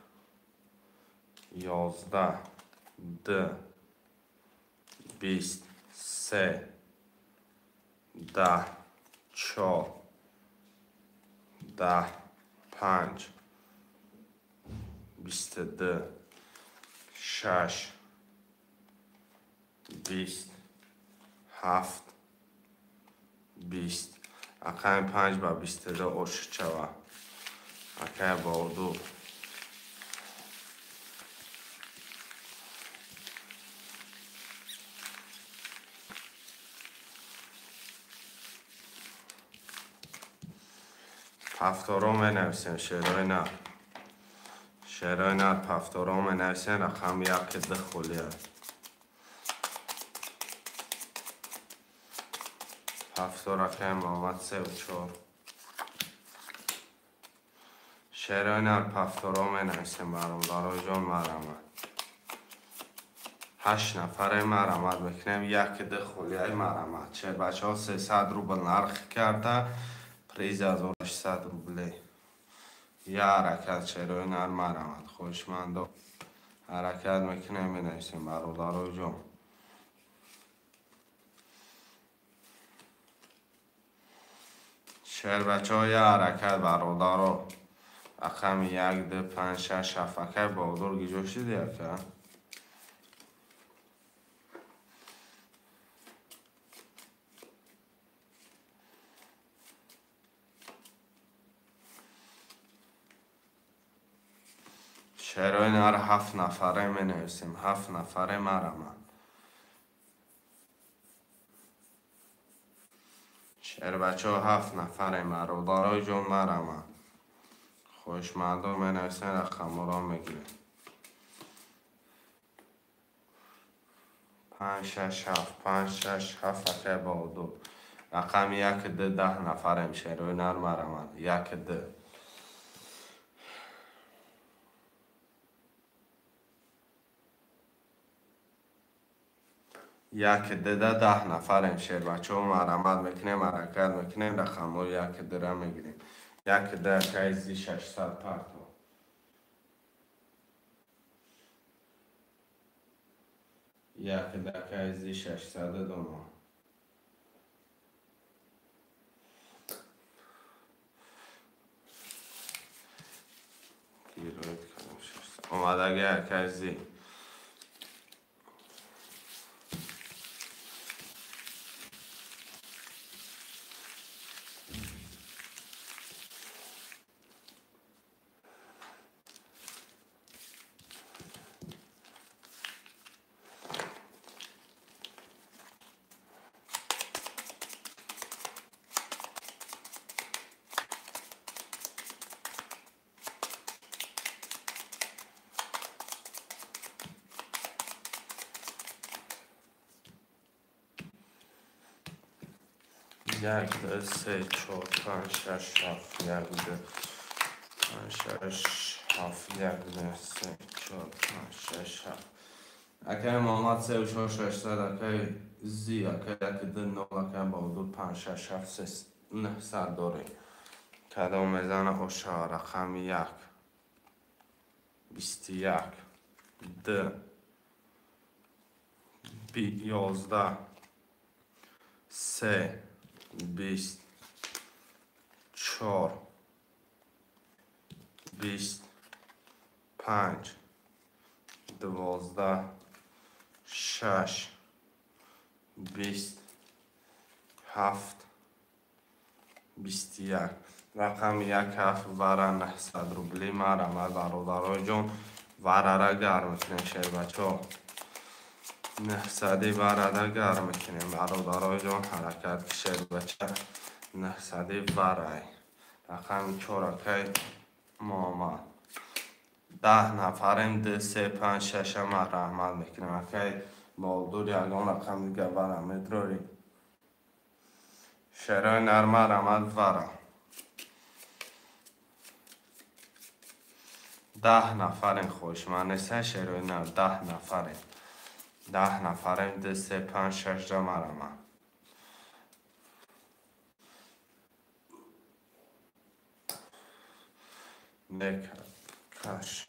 11 2 20 3 10 4 10 5 22 6 20 7 20 акай 5 ба 22 ош чава акай Баҳодур ҳафторо менависем шерои нар шерои нар ҳафторо менависем рақами 1-2 холӣ аст. Ҳафтор акай Муҳаммад 3-4 шерои нар ҳафторо менависем бародарои ҷон марамад 8 нафаре марамад мекунем 1-2 холияи марамад. Шербачаҳо 300 рубл нарх карда приз 1600 рубле. Я ҳаракат шерои нар марамад хоҳишмандо ҳаракат мекунем менависем бародарои ҷон. Шербачаҳо я ҳаракат бародаро рақами 1 2 5 6 7 акай Баҳодур гиҷо шиди ака? Шерои нар 7 нафаре менависем 7 нафаре марамад. Шербачаҳо 7 нафаре бародарои ҷон марамад. Хоҳишмандо менависем рақамҳоро мегирем. 5 6 7 5 6 7 акай Баҳодур рақами 1 2 10 нафарем шерои нар марамад 1 2 1 2 10 нафарем шербачаҳо марамад мекунем ҳаракат мекунем рақамҳои 1 2-ра мегирем. 1 2 акай зи 600 парто 1 2 акай зи 600 дома. Омадаги акай зи 1 2 3 4 5 6 7 1 2 5 6 7 1 2 3 4 5 6 7 акай Муҳаммад 3 4 600 акай зи акай 1 2 0 акай Баҳодур 5 6 7 3 900 дорем. Кадом мезана оша рақами 1 21 2 11 3 20 4 20 5 12 6 20 7 21 рақами 1 7 вара 900 рубли марамад бародарои ҷон варара гарм мекунем шербачаҳо 900 варада гарм мекунем бародарои ҷон ҳаракат ки шербача 900 варай рақами 4 акай Муҳаммад 10 нафарем 2 3 5 6 ма раҳмат мекунем акай Баҳодур ягон рақам дига вара медрорӣ шерои нар марамад вара 10 нафарем хоҳишманд нестан шерои нар 10 нафарем 10 нафарем 2 3 5 6 да марама. Каш.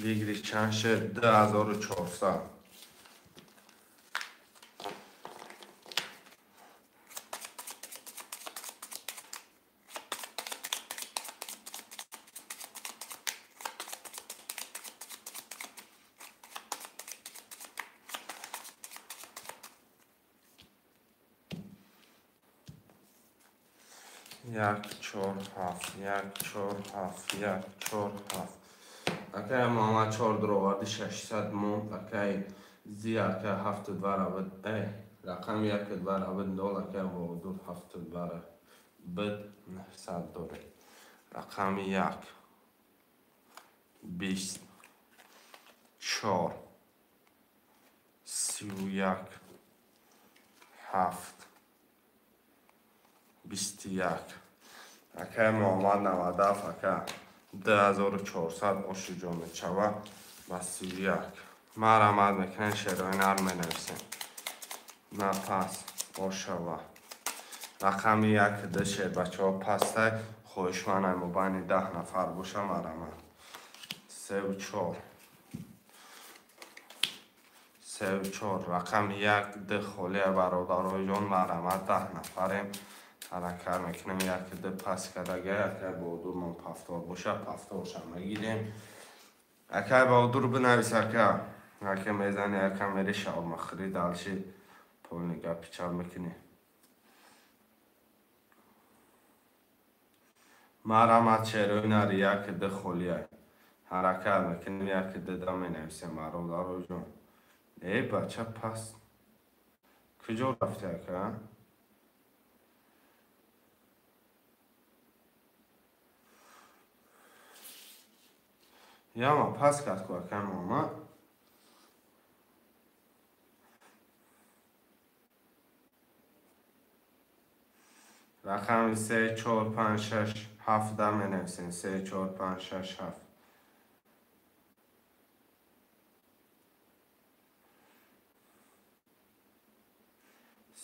Выигрыш чанд шуд? 2400. Як, чор, ҳафт, як, чор, ҳафт, як, чор, ҳафт. Акай мама чор дуроварди 600 монд. Акай зи акай ҳафту два равад. Рақами яку два равад нол. Акай Баҳодур ҳафту два равад 900 доред. Рақами як, 20, 4, 31, 7, 21. Акай Муҳаммад 97 ака 2400 оши ҷо мечава ба 31. Марамад мекунем, шерои нар менависем. На пас ошава. Рақами як ду шербачаҳо пастай. Хоҳишманай мобайни 10 нафар боша марамад. 3 4. 3 4. Рақами як ду холия бародарои ҷон марамад 10 нафарем. Ҳаракат мекунем як ду пас кардага. Акай Баҳодурмон пафтор боша, пафторша мегирем. Акай Баҳодур бинавис ака. Ака мезани, ака мери шаурмахӯрӣ далши полни гапи чап мекунӣ. Марамад шерои нари як ду холия. Ҳаракат мекунем як ду да менависем бародарои ҷон. Э бача пас куҷо рафти ака? Яма пас кард ку акай Муҳаммад. Рақами 3 4 5 6 7 да менависем. 3 4 5 6 7.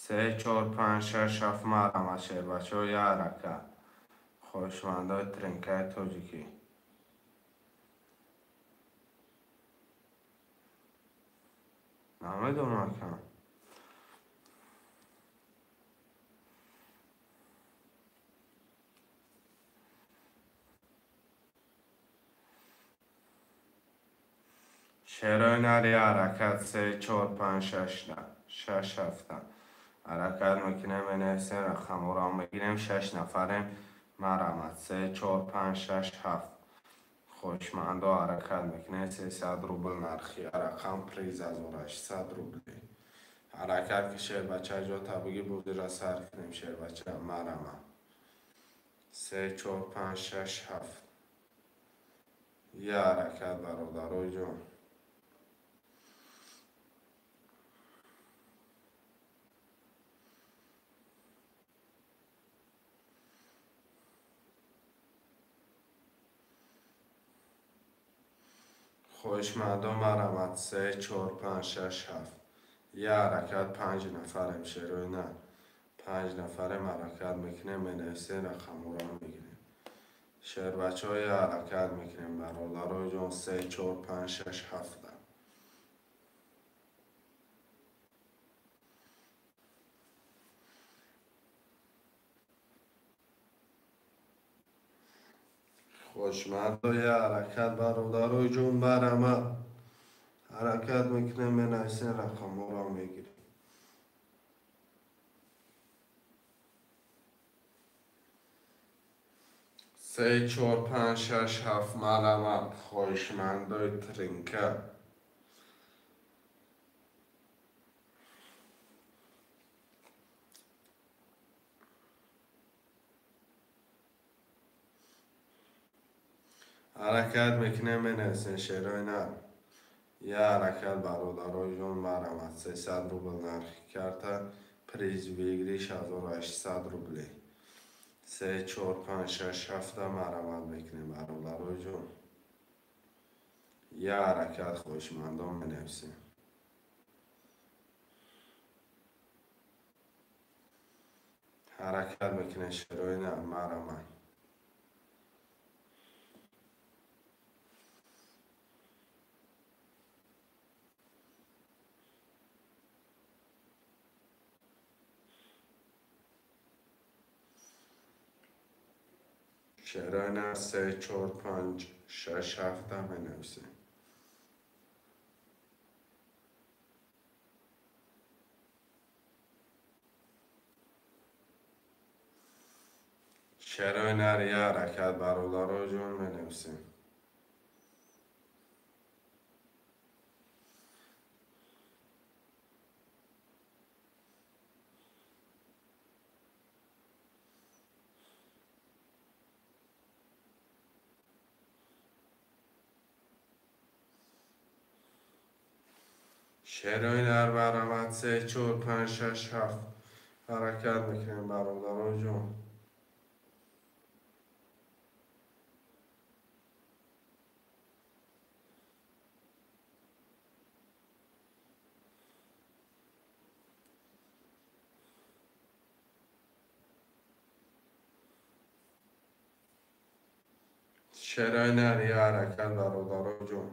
3 4 5 6 7 марама шербачаҳо я ҳаракат. Хоҳишмандои тринкаи тоҷикӣ. Намедонам ака. Шерои нари ҳаракат 3 4 5 6 6 7. Ҳаракат мекунем, менависем, рақамҳоро мегирем. 6 нафарем марамад. 3 4 5 6 7. Хоҳишмандо ҳаракат мекунем. 300 рубл нархи рақам приз 1800 рубли. Ҳаракат ки шербача ҷо табиги бозиро сар кунем. Шербача марамад. 3 4 5 6 7. Я ҳаракат бародарои ҷон. Хоҳишмандо марамад. 3 4 5 6 7. Я ҳаракат 5 нафарем шерои нар. 5 нафарем ҳаракат мекунем, менависем, рақамҳоро мегирем. Шербачаҳо я ҳаракат мекунем бародарои ҷон. 3 4 5 6 7. Хоҳишмандо я ҳаракат бародарои ҷон барамад. Ҳаракат мекунем, менависем, рақамҳоро мегирем. 3 4 5 6 7 марамад. Хоҳишмандои тринка. Ҳаракат мекунем, менависем шерои нар. Я ҳаракат бародарои ҷон марамад. 300 рубл нархи карта. Приз выигрыш 1800 рублей. 3, 4, 5, 6, 7 марҳамат мекунем бародарои ҷон. Я ҳаракат хоҳишмандон менависем. Ҳаракат мекунем шерои марҳамат. Шерои нар 3, 4, 5, 6, 7 менависем. Шерои нар я ҳаракат бародаро ҷон менависем. Шерои нар марҳамат 3, 4, 5, 6, 7 ҳаракат мекунем бародаро ҷон. Шерои нар я ҳаракат бародаро ҷон.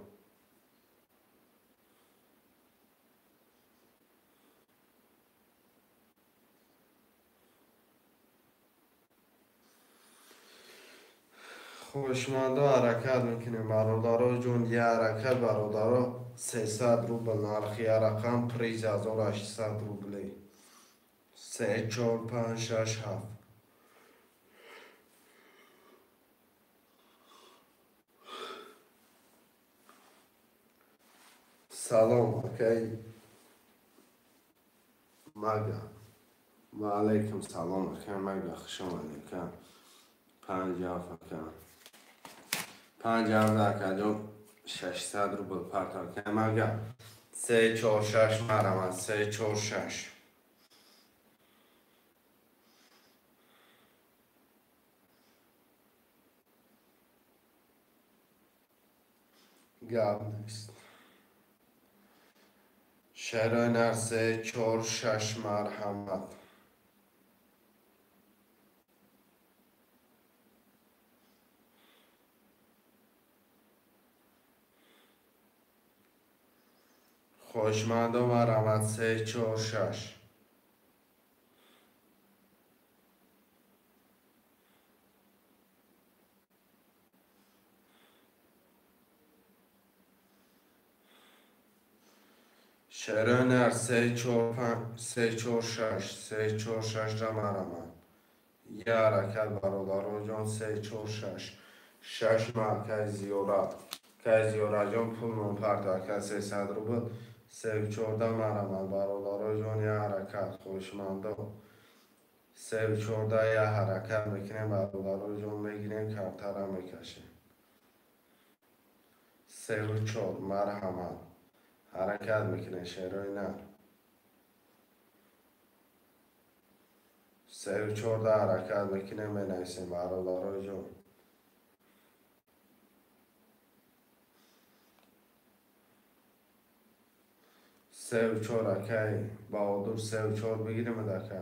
Хоҳишмандо ҳаракат мекунем бародаро ҷон. Я ҳаракат бародаро 300 рубл нархи я рақам приз 1800 рублей. 3, 4, 5, 6, 7. Салом акай Мага. Ва алайкум салом акай Мага, хуш омадед ака. 5 7 ака. 5 7 ака ҷон 600 рубл парто акай Мага. 3 4 6 марҳамат 3 4 6. Гап нест. Шерои нар 3 4 6 марҳамат. Хоҳишмандо марҳамат 3 4 6. Шерои нар 3 4 5 3 4 6 3 4 6 ра марҳамат. Я ҳаракат бародаро ҷон 3 4 6. 6 ма акай зиёрат. Акай зиёратҷон пулмон парто ака 300 рубл. 3 14 марҳамат бародаро ҷон я ҳаракат хоҳишмандо. 3 14 я ҳаракат мекунем бародаро ҷон мегирем картара мекашем. 3 4 марҳамат. Ҳаракат мекунем шерои нар. 3 14 ҳаракат мекунем менависем бародаро ҷон. 3 4 акай Баҳодур 3 4 бигирем ака.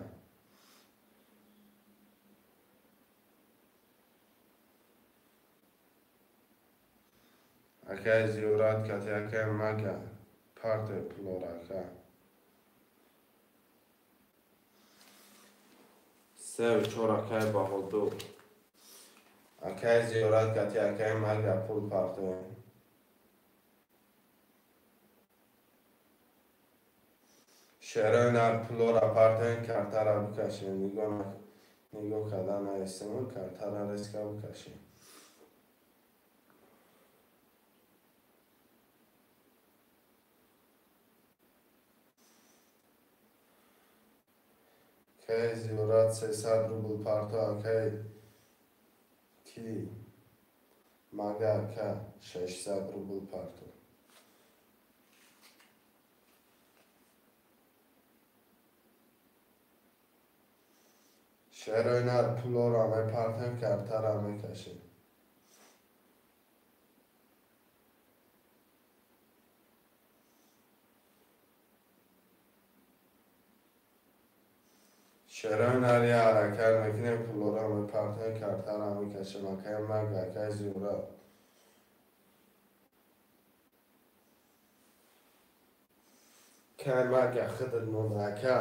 Акай зиёрат кати акай Мага парте пулора ака. 3 4 акай Баҳодур. Акай зиёрат кати акай Мага пул парте. Шерои нар пулора партоен картара бикашем. Нигоҳ карда наистем картара резка бикашем. Акай зиёрат 300 рубл парто акай ки Мага ака 600 рубл парто. Шерои нар пулоро мепартем, картаро мекашем. Шерои нар я ҳаракат мекунем, пулоро мепартем, картаро мекашем. Акай Маг, акай Зура. Кай Мага худат монда, ака.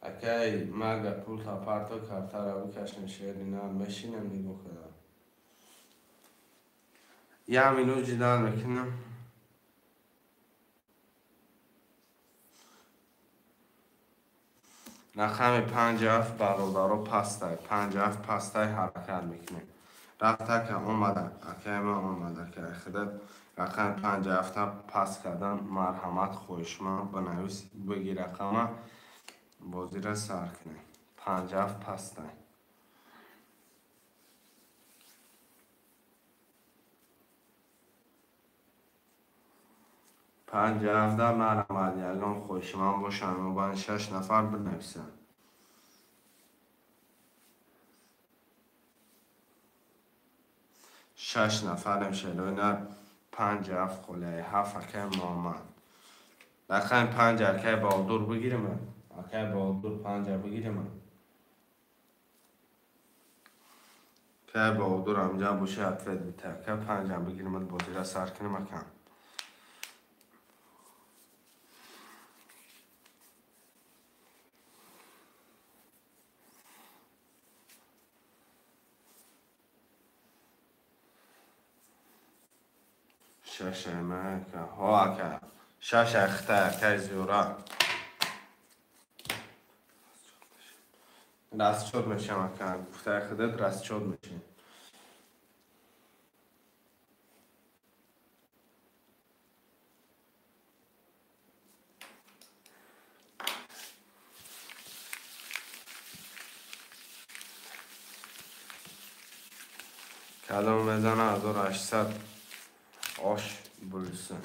Акай Мага пулта парто, картаро бикашем, шери нар мешинем, нигоҳ кардам. Як минут ҷидал мекунам. Рақами 5-7 бародаро пастай, 5-7 пастай ҳаракат мекунем. Рафт ака омада, акай ман омада, акай худат рақами 5-7 паст кардан марҳамат хоҳишманд, банавис бигир рақама, бозиро сар кунем. 5-7 пастай. 5-7 марҳамат, ягон хоҳишманд бошанд, мобайн 6 нафар бинависанд. 6 нафарем шерои нар 5-7 холияи 7 акай Муҳаммад. Рақами 5 акай Баҳодур бигирем. Акай Баҳодур 5 бигирем. Акай Баҳодур ҳамҷа боша ответ бита. Акай 5 бигирем, бозира сар кунем ака. 6 ака. Ҳо ака. 6 ахта акай Зура. Расчёт мешам ака. Гуфтаи худат расчёт мешем. Калом мезана 1800 ош булса.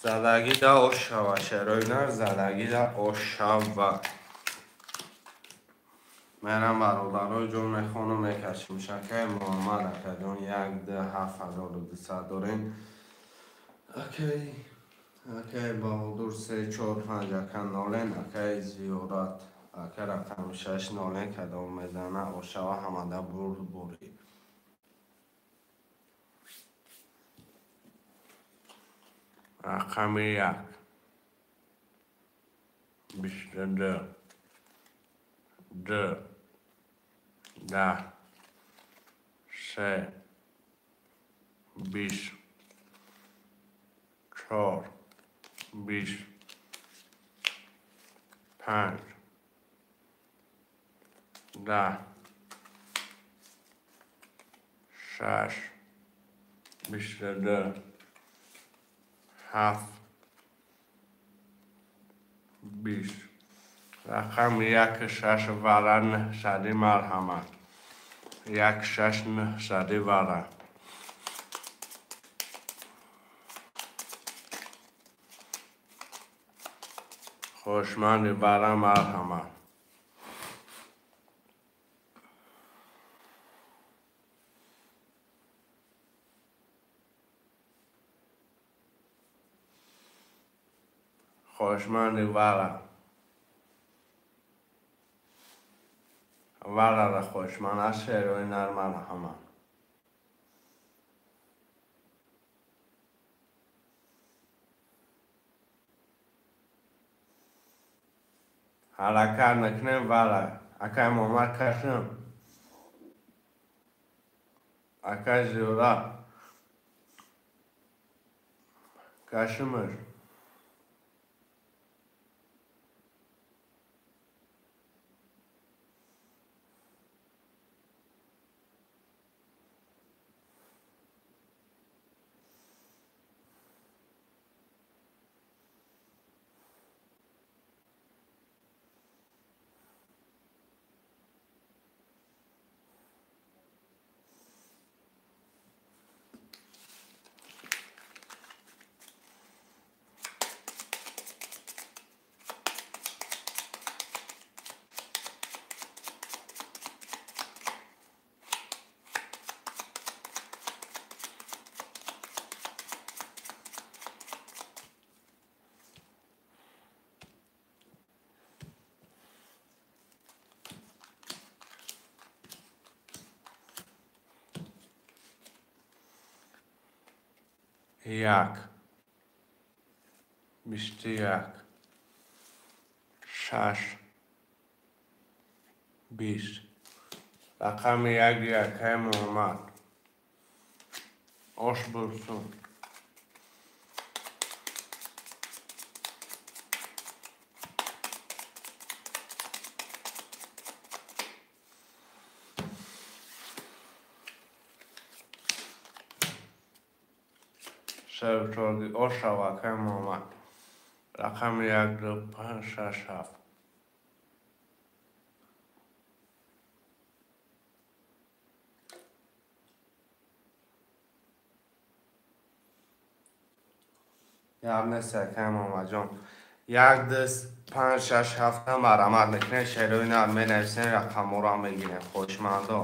Задагида ошава, шерои нар задагида ошава. Мерам бародарои ҷон мехонам, мекашем. Шакаи Муҳаммад акаҷон 1 2 7200 дорем. Акай Баҳодур 3 4 5 ака нолен, акай Зиёрат ака рақами 6 нолен, кадом мезана ошава ҳамада бурд бурӣ. Рақами 1 22 2 10 3 20 4 20 5 10 6 22 7 20. Рақами 1 6 вара 900 марҳамат. 1 6 900 вара. Хушманди вара марҳамат. Хушманди вара. Варара хоҳишманд аст шерои нар марҳамат. Ҳаракат мекунем вара. Акай Муҳаммад кашим. Акай Зиёра. Кашимаш. Як, 21, 6, 20. Рақами як якаи Муҳаммад. Ош бурсун. Шевчоги ошава акаи Муҳаммад. Рақами 1, 2, 5, 6, 7. Гап нест акаи Муҳаммадҷон. 1, 2, 5, 6, 7 марҳамат мекунем, шерои нар менависем, рақамҳоро мегирем. Хоҳишмандо.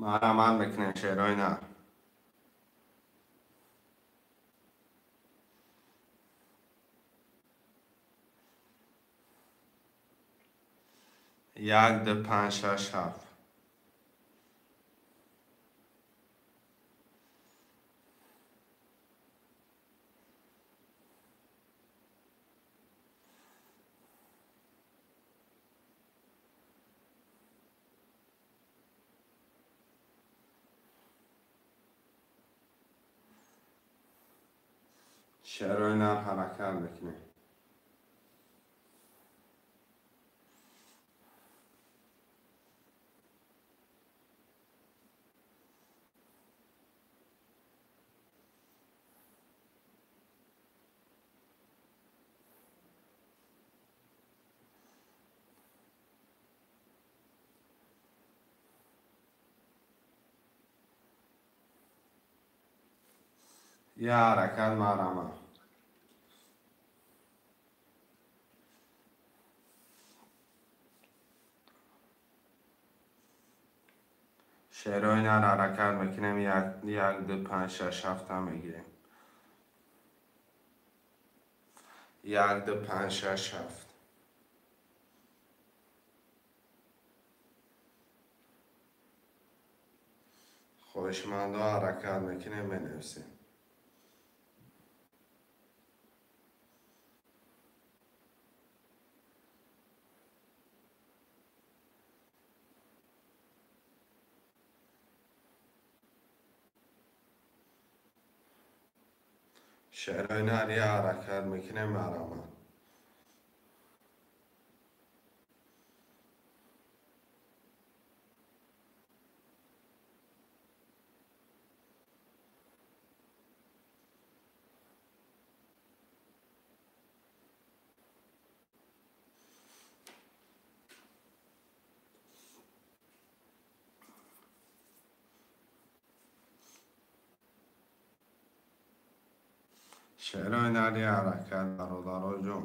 Марҳамат мекунем шерои нар. 1, 2, 5, 6, 7. Шерои нар ҳаракат мекунем. Я ҳаракат марҳамат. Шерои нар ҳаракат мекунем, 1, 2, 5, 6, 7 мегирем. 1, 2, 5, 6, 7. Хоҳишмандо ҳаракат мекунем, менависем. Шерои нар я ҳаракат мекунем, марҳамат. Шерои нар я ҳаракат, бародаро ҷон.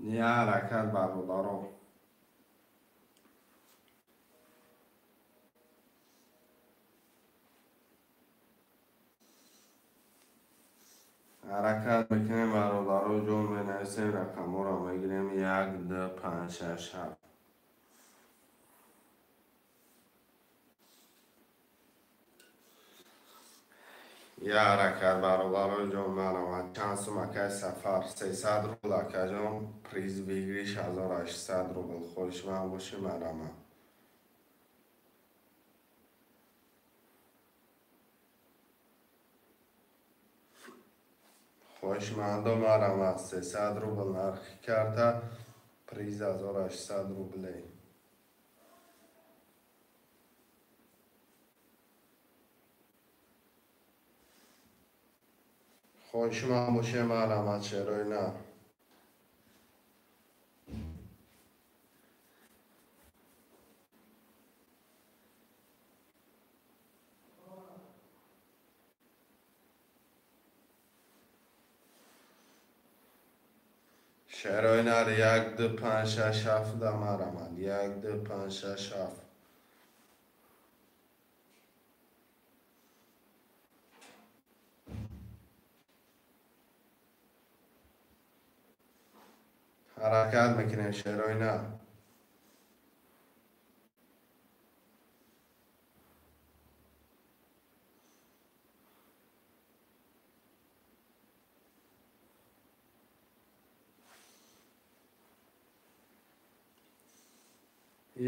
Я ҳаракат, бародаро. Ҳаракат мекунем, бародаро ҷон, менависем, рақамҳоро мегирем. 1, 2, 5, 6, 7. Я ҳаракат, бародаро ҷон, маромад. Чанд сум, акай Сафар? 300 рубл, акаҷон. Приз выигрыш 1800 рубл. Хоҳишманд бошӣ, марамад. Хоҳишмандо, марамад. 300 рубл нархи карта, приз 1800 рублей. Хоҳишманд боше, марамад, шерои на. Шерои нар 1, 2, 5, 6, 7 да марамад. 1, 2, 5, 6, 7. Ҳаракат мекунем, шерои нар.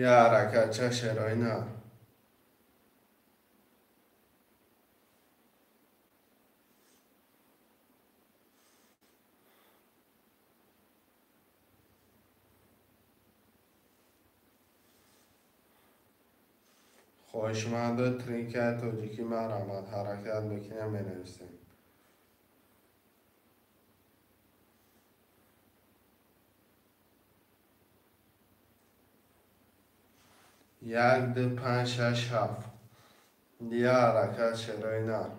Я ҳаракатча, шерои нар. Хоҳишмандо, тринкаи тоҷикӣ, марамад. Ҳаракат мекунем, менависем. 1, 2, 5, 6, 7. Я ҳаракат, шерои нар.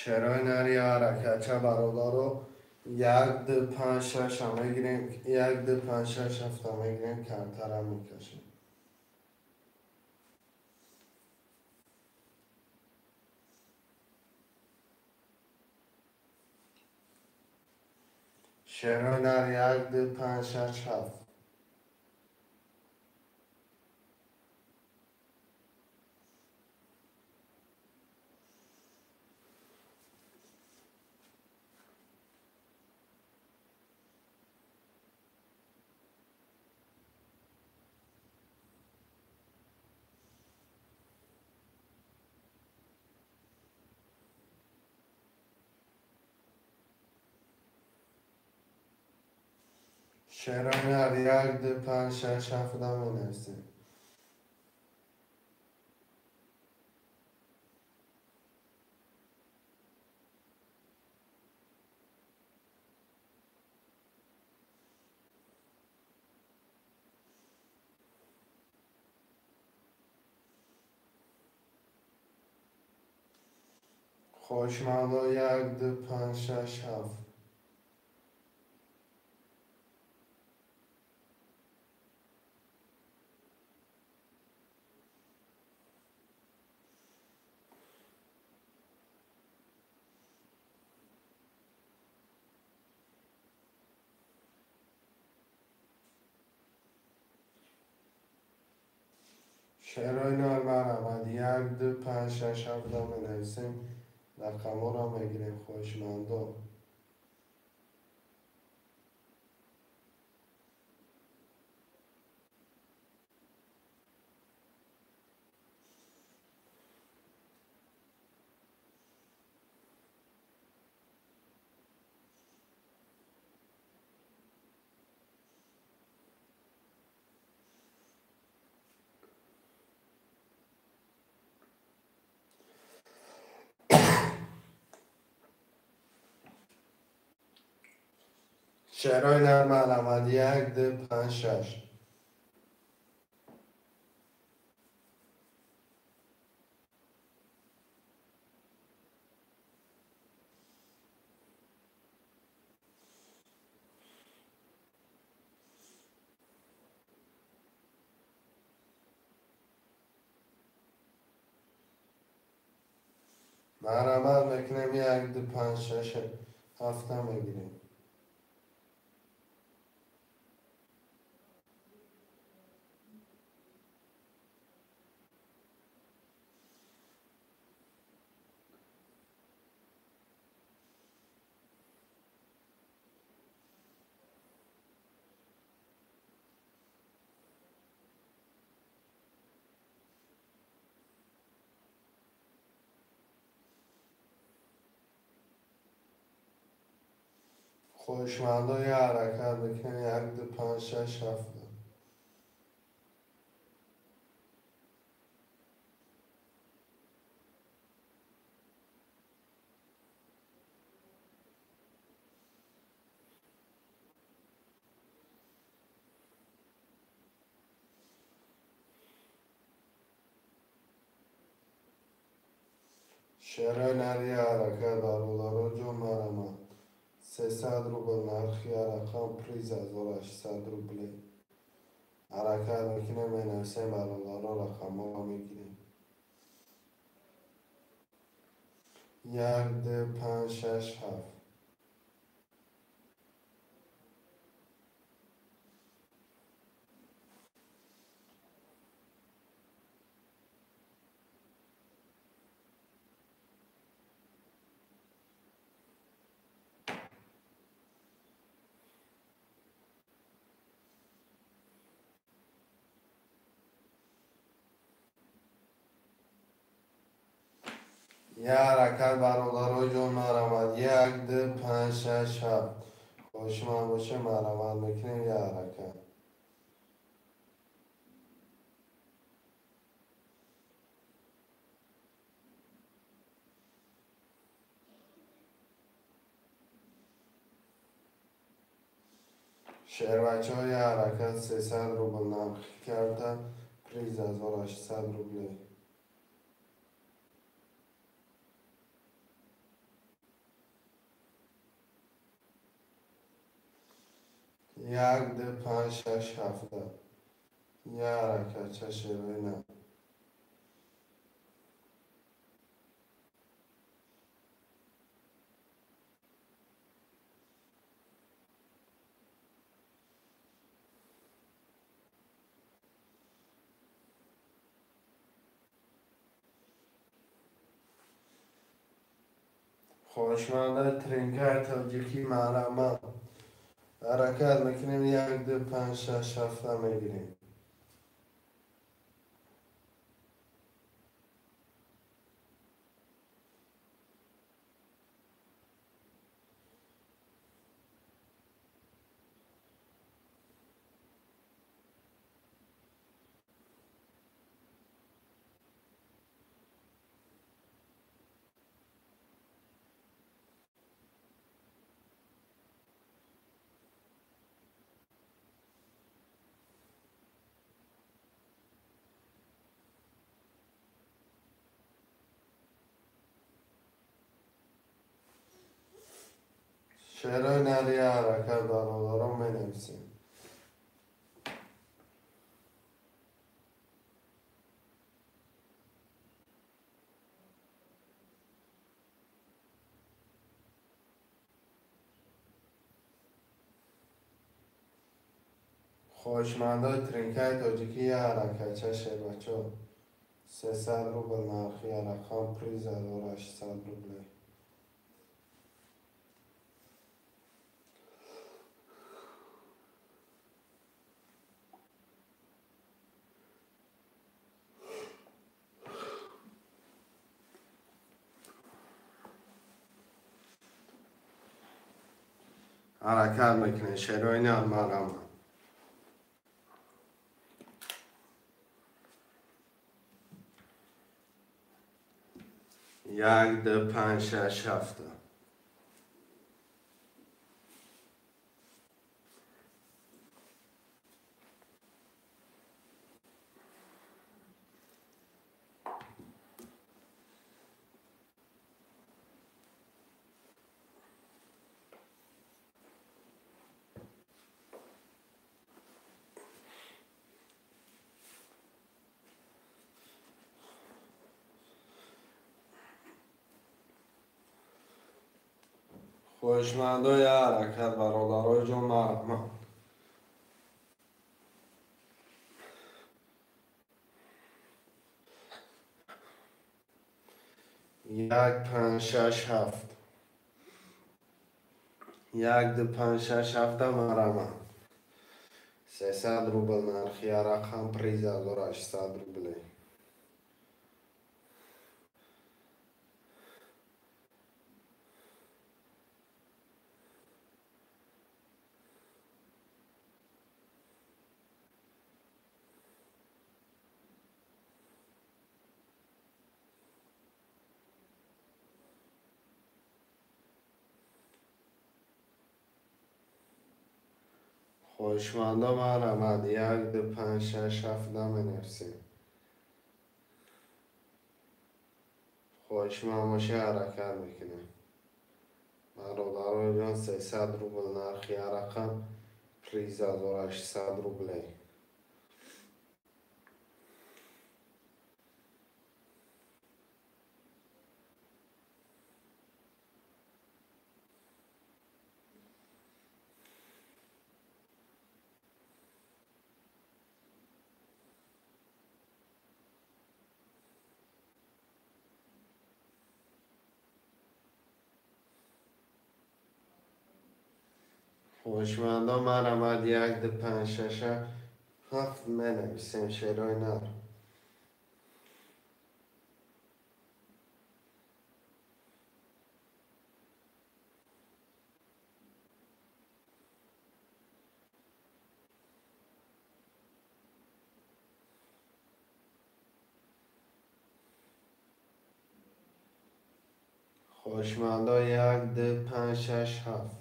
Шерои нар, я ҳаракатча, бародаро. 1, 2, 5, 6 мегирем. 1, 2, 5, 6, 7 мегирем, картара мекашем. Шерои нар 1, 2, 5, 6, 7. Шерои нар 1, 2, 5, 6, 7 менависем. Хоҳишмандо, 1, 2, 5, 6, 7. Шерои нар, марамад. 1, 2, 5, 6, 7 менависем. Рақамҳоро мегирем, хоҳишмандо. Шерои нар марҳамат 1 2 5 6. Марҳамат мекунем 1 2 5 6 7 мегирем. Хоҳишмандо я ҳаракат мекунем 1 2 5 6 7. Шерои нар я ҳаракат бародаро ҷон марҳамат. 300 рубл нархи рақам приз 1800 рубле. Ҳаракат мекунем менависем бародаро рақамҳоро мегирем. 1 2 5 6 7. Я ҳаракат бародаро ҷон марҳамат 1 2 5 6 7. Хоҳишманд боше марҳамат мекунем я ҳаракат. Шербачаҳо я ҳаракат 300 рубл нархи карта приз 1800 рубле. 1 2 5 6 7. Я ҳаракатча шерои нар. Хоҳишмандаи тринкаи тоҷикӣ марҳамат. Ҳаракат мекунем 1 2 5 6 7 мегирем. Шерои нар я ҳаракат бародаро менависем. Хоҳишмандои тринкаи тоҷикӣ я ҳаракатча шербачо. 300 рубл нархи рақам приз 1800 рубле. Ҳаракат мекунем шерои нар марҳамат. 1 2 5 6 7. Хоҳишмандо я ҳаракат, бародарои ҷон, марҳамат. Як, панҷ, шаш, ҳафт. Як, ду, панҷ, шаш, ҳафта, марҳамат. 300 рубл нархи рақам, приз 1800 рублей. Хоҳишмандо марҳамат, як, ду, панҷ, шаш, ҳафт наменависем. Хоҳишманд боша, ҳаракат мекунем. Бародарои ҷон, 300 рубл нархи рақам, приз 1800 рублей. Хоҳишмандо марҳамат, як, ду, панҷ, шаш, ҳафт менависем, шерои нар. Хоҳишмандо як, ду, панҷ, шаш, ҳафт.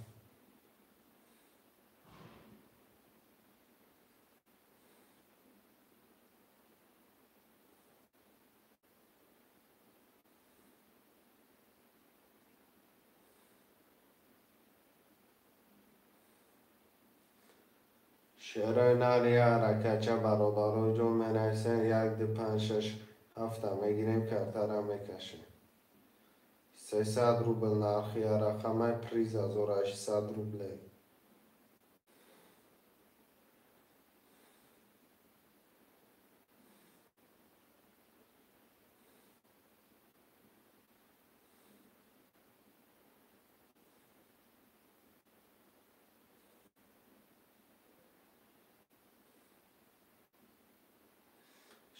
Шерои нар я ҳаракатча, бародарои ҷон, менависем. Як, ду, панҷ, шаш, ҳафта мегирем, картара мекашем. 300 рубл нархи рақамай, приз 1800 рублей.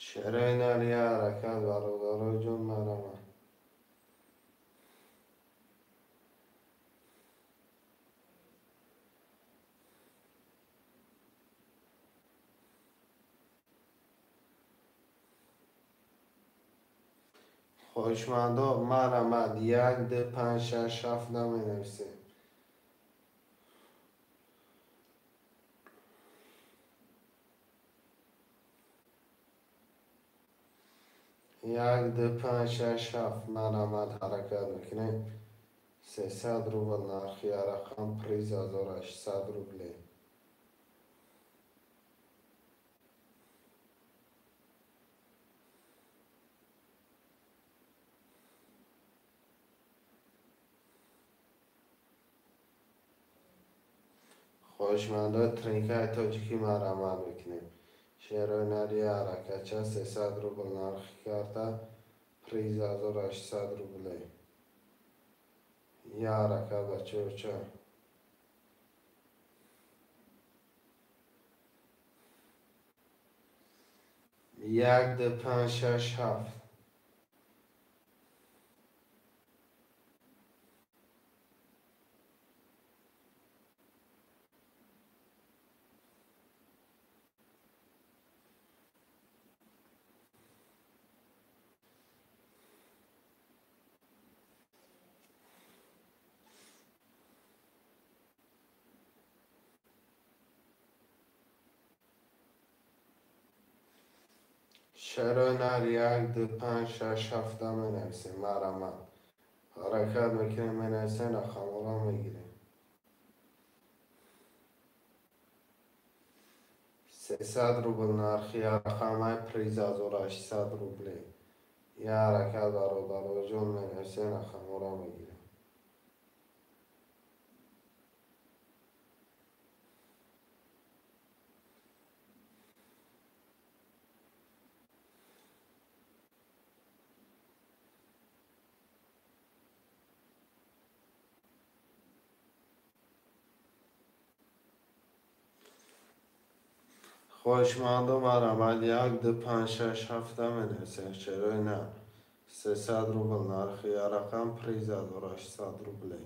Шерои нар я ҳаракат, бародарои ҷон, марҳамат. Хоҳишмандо марҳамат, як, ду, панҷ, шаш, ҳафт наменависем. Як, ду, панҷ, шаш, ҳафт, марҳамат, ҳаракат мекунем. 300 рубл нархи рақам, приз 1800 рублей. Хоҳишмандои тринкаи тоҷикӣ марҳамат мекунем. Шерои нари ҳаракатча, 300 рубл нархи карта, приз 1800 рублей. Я ҳаракат, бачаоча. Як, ду, панҷ, шаш, ҳафт. Шерои нар як, ду, панҷ, шаш, ҳафта менависем, марҳамат. Ҳаракат мекунем, менависем, рақамҳоро мегирем. 300 рубл нархи рақамай, приз 1800 рублей. Я ҳаракат, бародарои ҷон, менависем, рақамҳоро мегирем. Хоҳишмандо марҳамат 1 2 5 6 7 менависем. Шерои нар 300 рубл нархи рақам, приз 1800 рублей.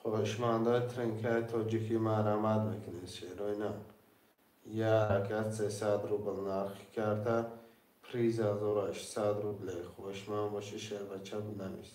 Хоҳишмандои тринкаи тоҷикӣ марҳамат мекунед. Шерои нар як ҳаракат 300 рубл нархи карта, приз 1800 рублей. Хоҳишманд бошӣ шербача бинавис.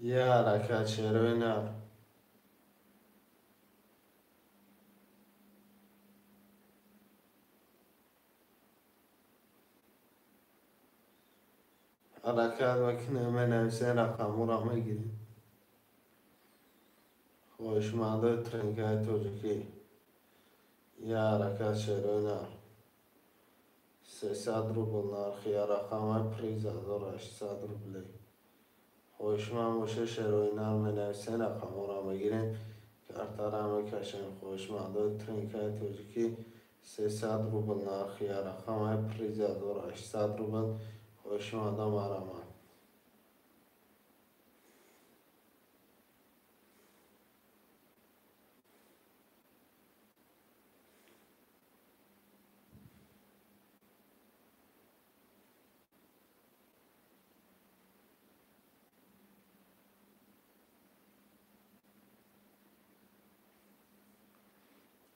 Як ҳаракат шерои нар. Ҳаракат мекунем, менависем, рақамҳоро мегирем. Хоҳишмандои тринкаи тоҷикӣ як ҳаракат шерои нар 300 рубл нархи рақамаи, приз 1800 рублей. Хоҳишманд боша шерои нар менависем, рақамҳоро мегирем, картаро мекашем. Хоҳишмандои тринкаи тоҷикӣ 300 рубл нархи рақамаи, приз 1800 рубл. Хоҳишмандо марҳамат.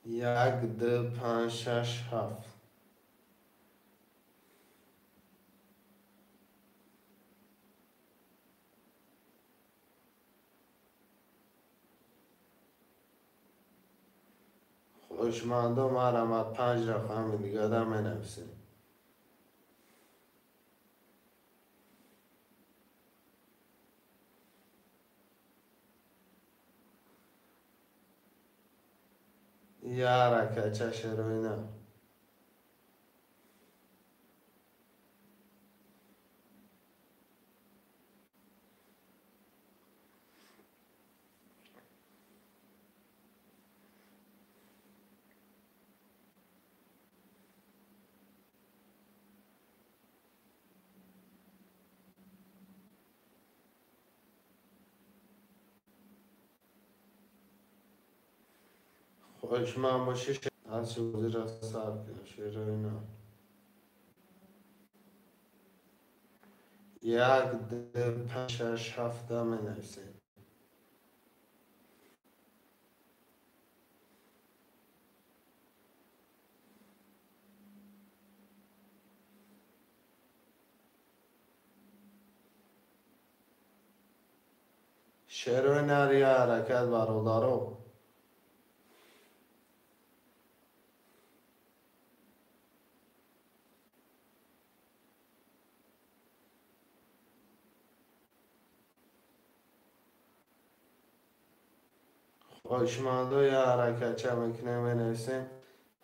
1 2 5 6 7. Хоҳишмандо марҳамат 5 рақами дигара менависем. Як ҳаракатча шерои нар. Хоҳишманд бошӣ ҳарчи бозиро сар кунем. Шерои нар 1 2 5 6 7 менависем. Шерои нар як ҳаракат бародаро. Хоҳишмандо як ҳаракатча мекунем, менависем,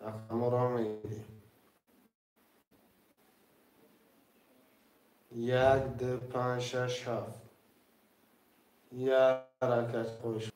рақамҳоро мегирем. 1 2 5 6 7. Як ҳаракат хоҳиш.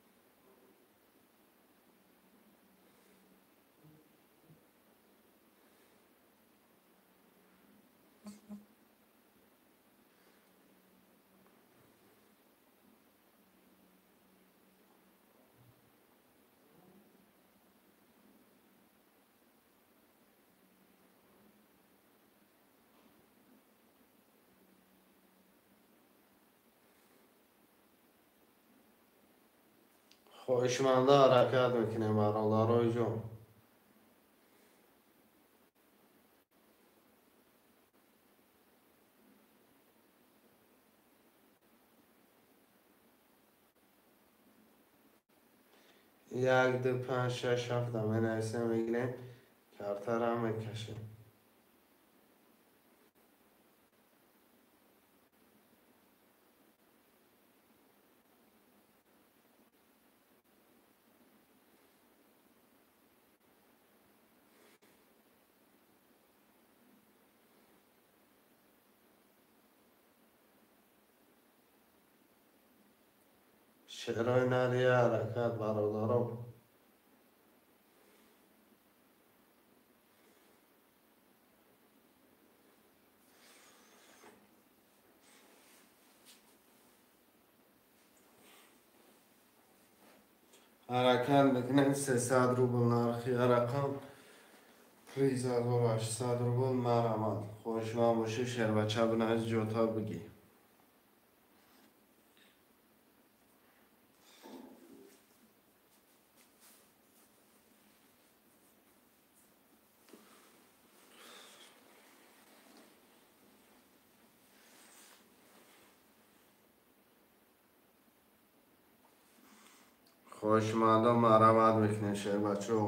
Хоҳишманда ҳаракат мекунем бародарои ҷон. 1 2 5 6 7 менависем, мегирем, картаро мекашем. Шерои нария ҳаракат бародаро. Ҳаракат мекунем 300 рубл нархи рақам 3800 рубл марамад. Хоҳишманд бошӣ шербача бинавис ҷота бигӣ. Хоҳишмандо марамад мекунем шербачо.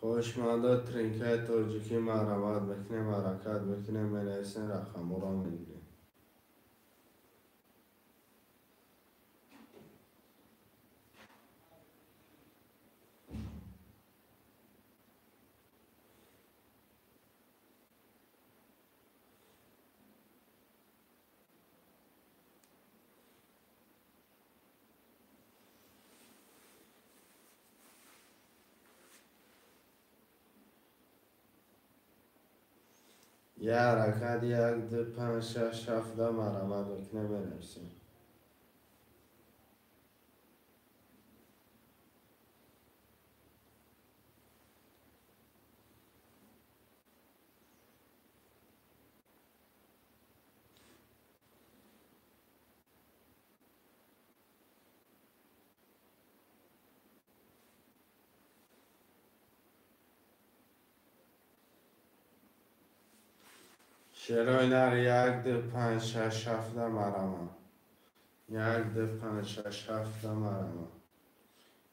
Хоҳишмандо тринкаи тоҷикӣ марамат мекунем, ҳаракат мекунем, менависем, рақамҳоро мегирем. Я ҳаракат 1 2 5 6 7 марамат мекунем, менависем. Шерои нар 1 2 5 6 7 марама. 1 2 5 6 7 марама.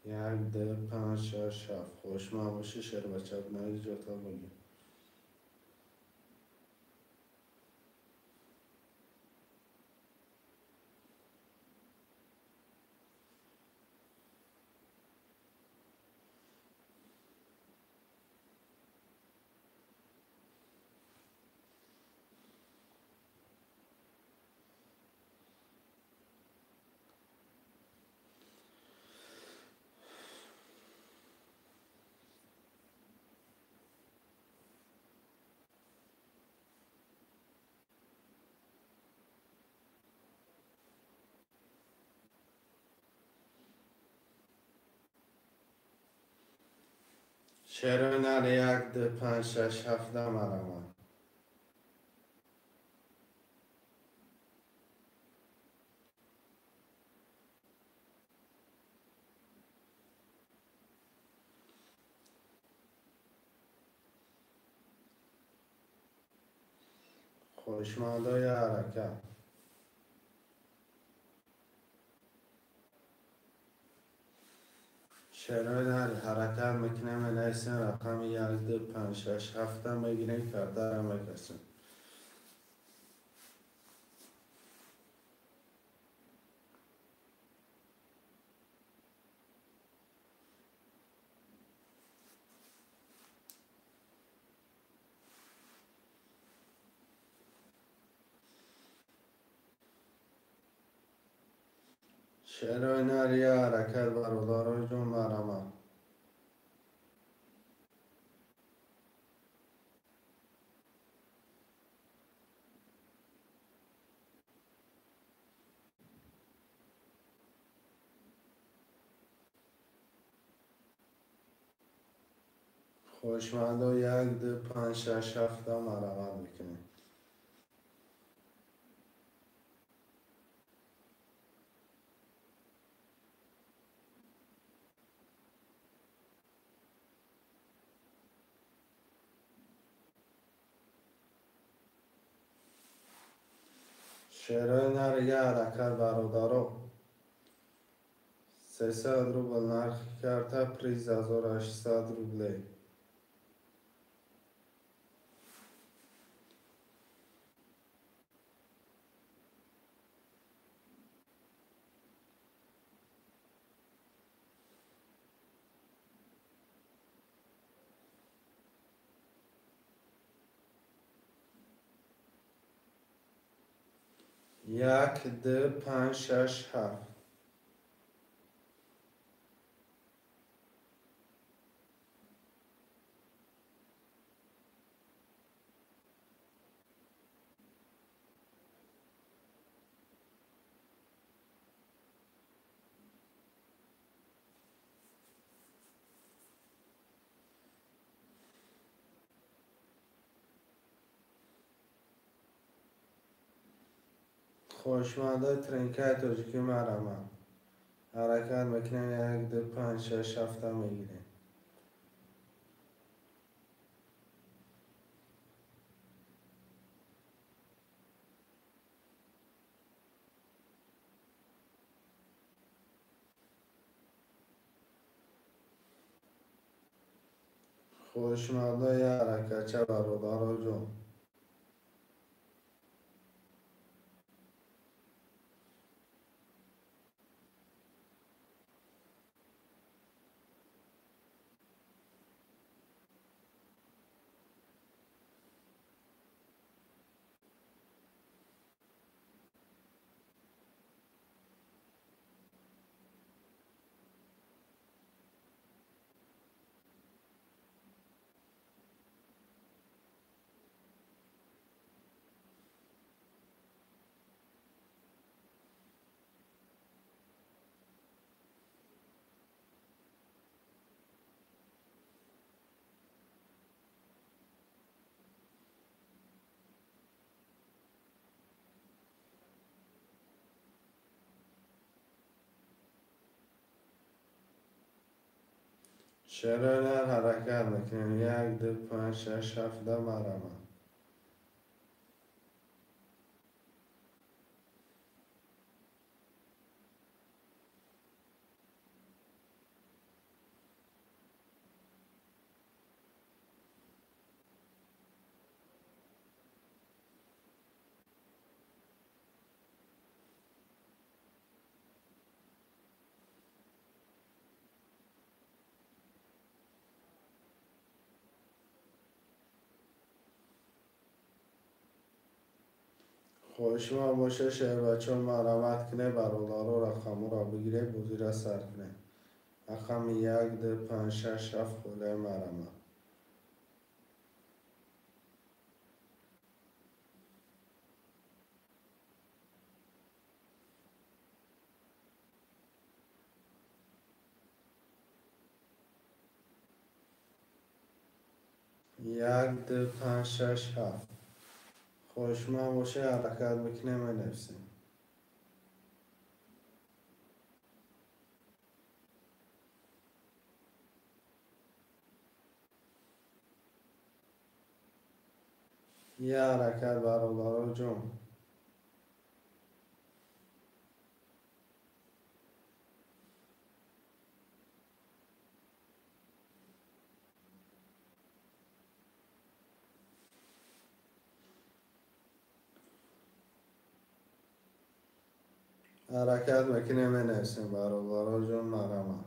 1 2 5 6 7. Хоҳишманд бошӣ шербача бинавис ҷота бигӣ. Шерои нар 1 2 5 6 7 марама. Хоҳишмандо я ҳаракат. Шерои нар ҳаракат мекунем, менависем рақами 1 2 5 6 7 мегирем, картаро мекашем. Шерои нар я ҳаракат бародаро ҷон марама. Хоҳишмандо 1 2 5 6 7 марамат мекунем. Шерои нарига ҳаракат бародаро. 300 рубл нархи карта, приз 1800 рублей. Як, ду, панҷ, шаш, ҳафт. Хоҳишмандои тринкаи тоҷикӣ марамам. Ҳаракат мекунем, як, ду, панҷ, шаш, ҳафта мегирем. Хоҳишмандои ҳаракатча бародароҷон. Чаро нар ҳаракат мекунем? Як, ду, панҷ, шаш, ҳафта марамам. Хоҳишманд боша шербачо марамат куне, бародаро рақамҳоро бигире, бозира сар куне. Рақами як, ду, панҷ, шаш, ҳафт холаи марамат. Як, ду, панҷ, шаш, ҳафт. Хоҳишманд боша ҳаракат мекунем, менависем. Я ҳаракат бародаро ҷон. Ҳаракат мекунем, менависем бародаро ҷон марамам.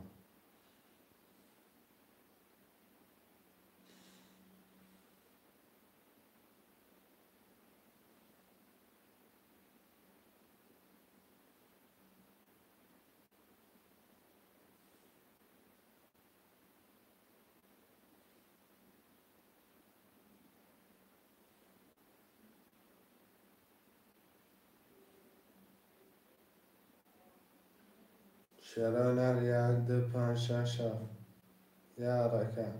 Чаро нар як, ду, панҷ, шаш, ҳафт. Я ҳаракат.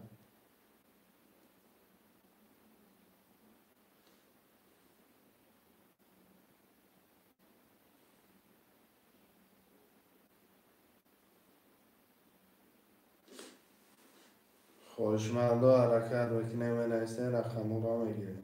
Хоҳишмандо ҳаракат мекунем, менависем, рақамҳоро мегирем.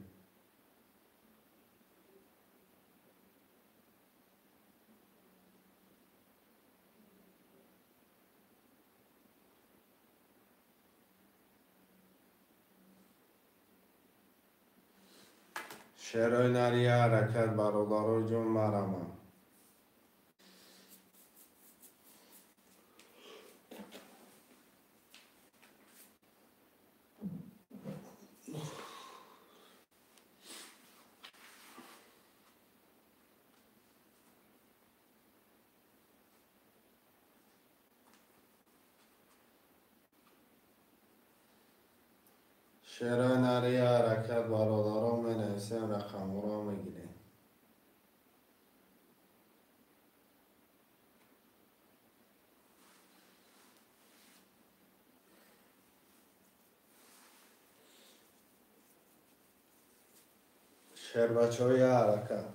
Шерои нария ҳаракат, бародаро ҷон, марамам. Шерои нария ҳаракат, бародарон, менависем, рақамҳоро мегирем. Шербачаҳои ҳаракат.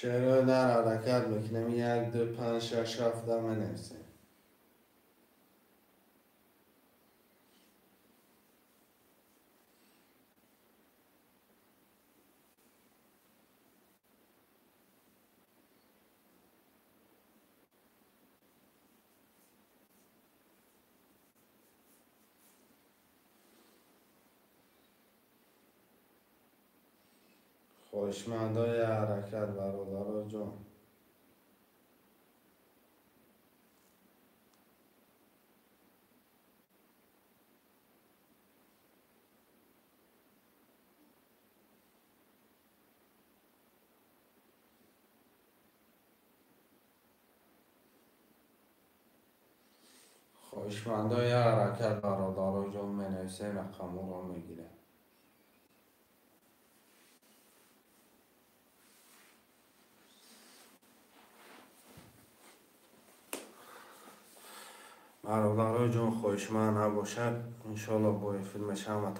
Шерои нар ҳаракат мекунем. 1, 2, 5, 6, 7 менависем. Хоҳишмандои ҳаракат, бародаро ҷон. Хоҳишмандои ҳаракат, бародаро ҷон, менависем, рақамҳоро мегирем. Бародаро ҷон, хоҳишманд набошад, иншоалло бо эфир мешавам.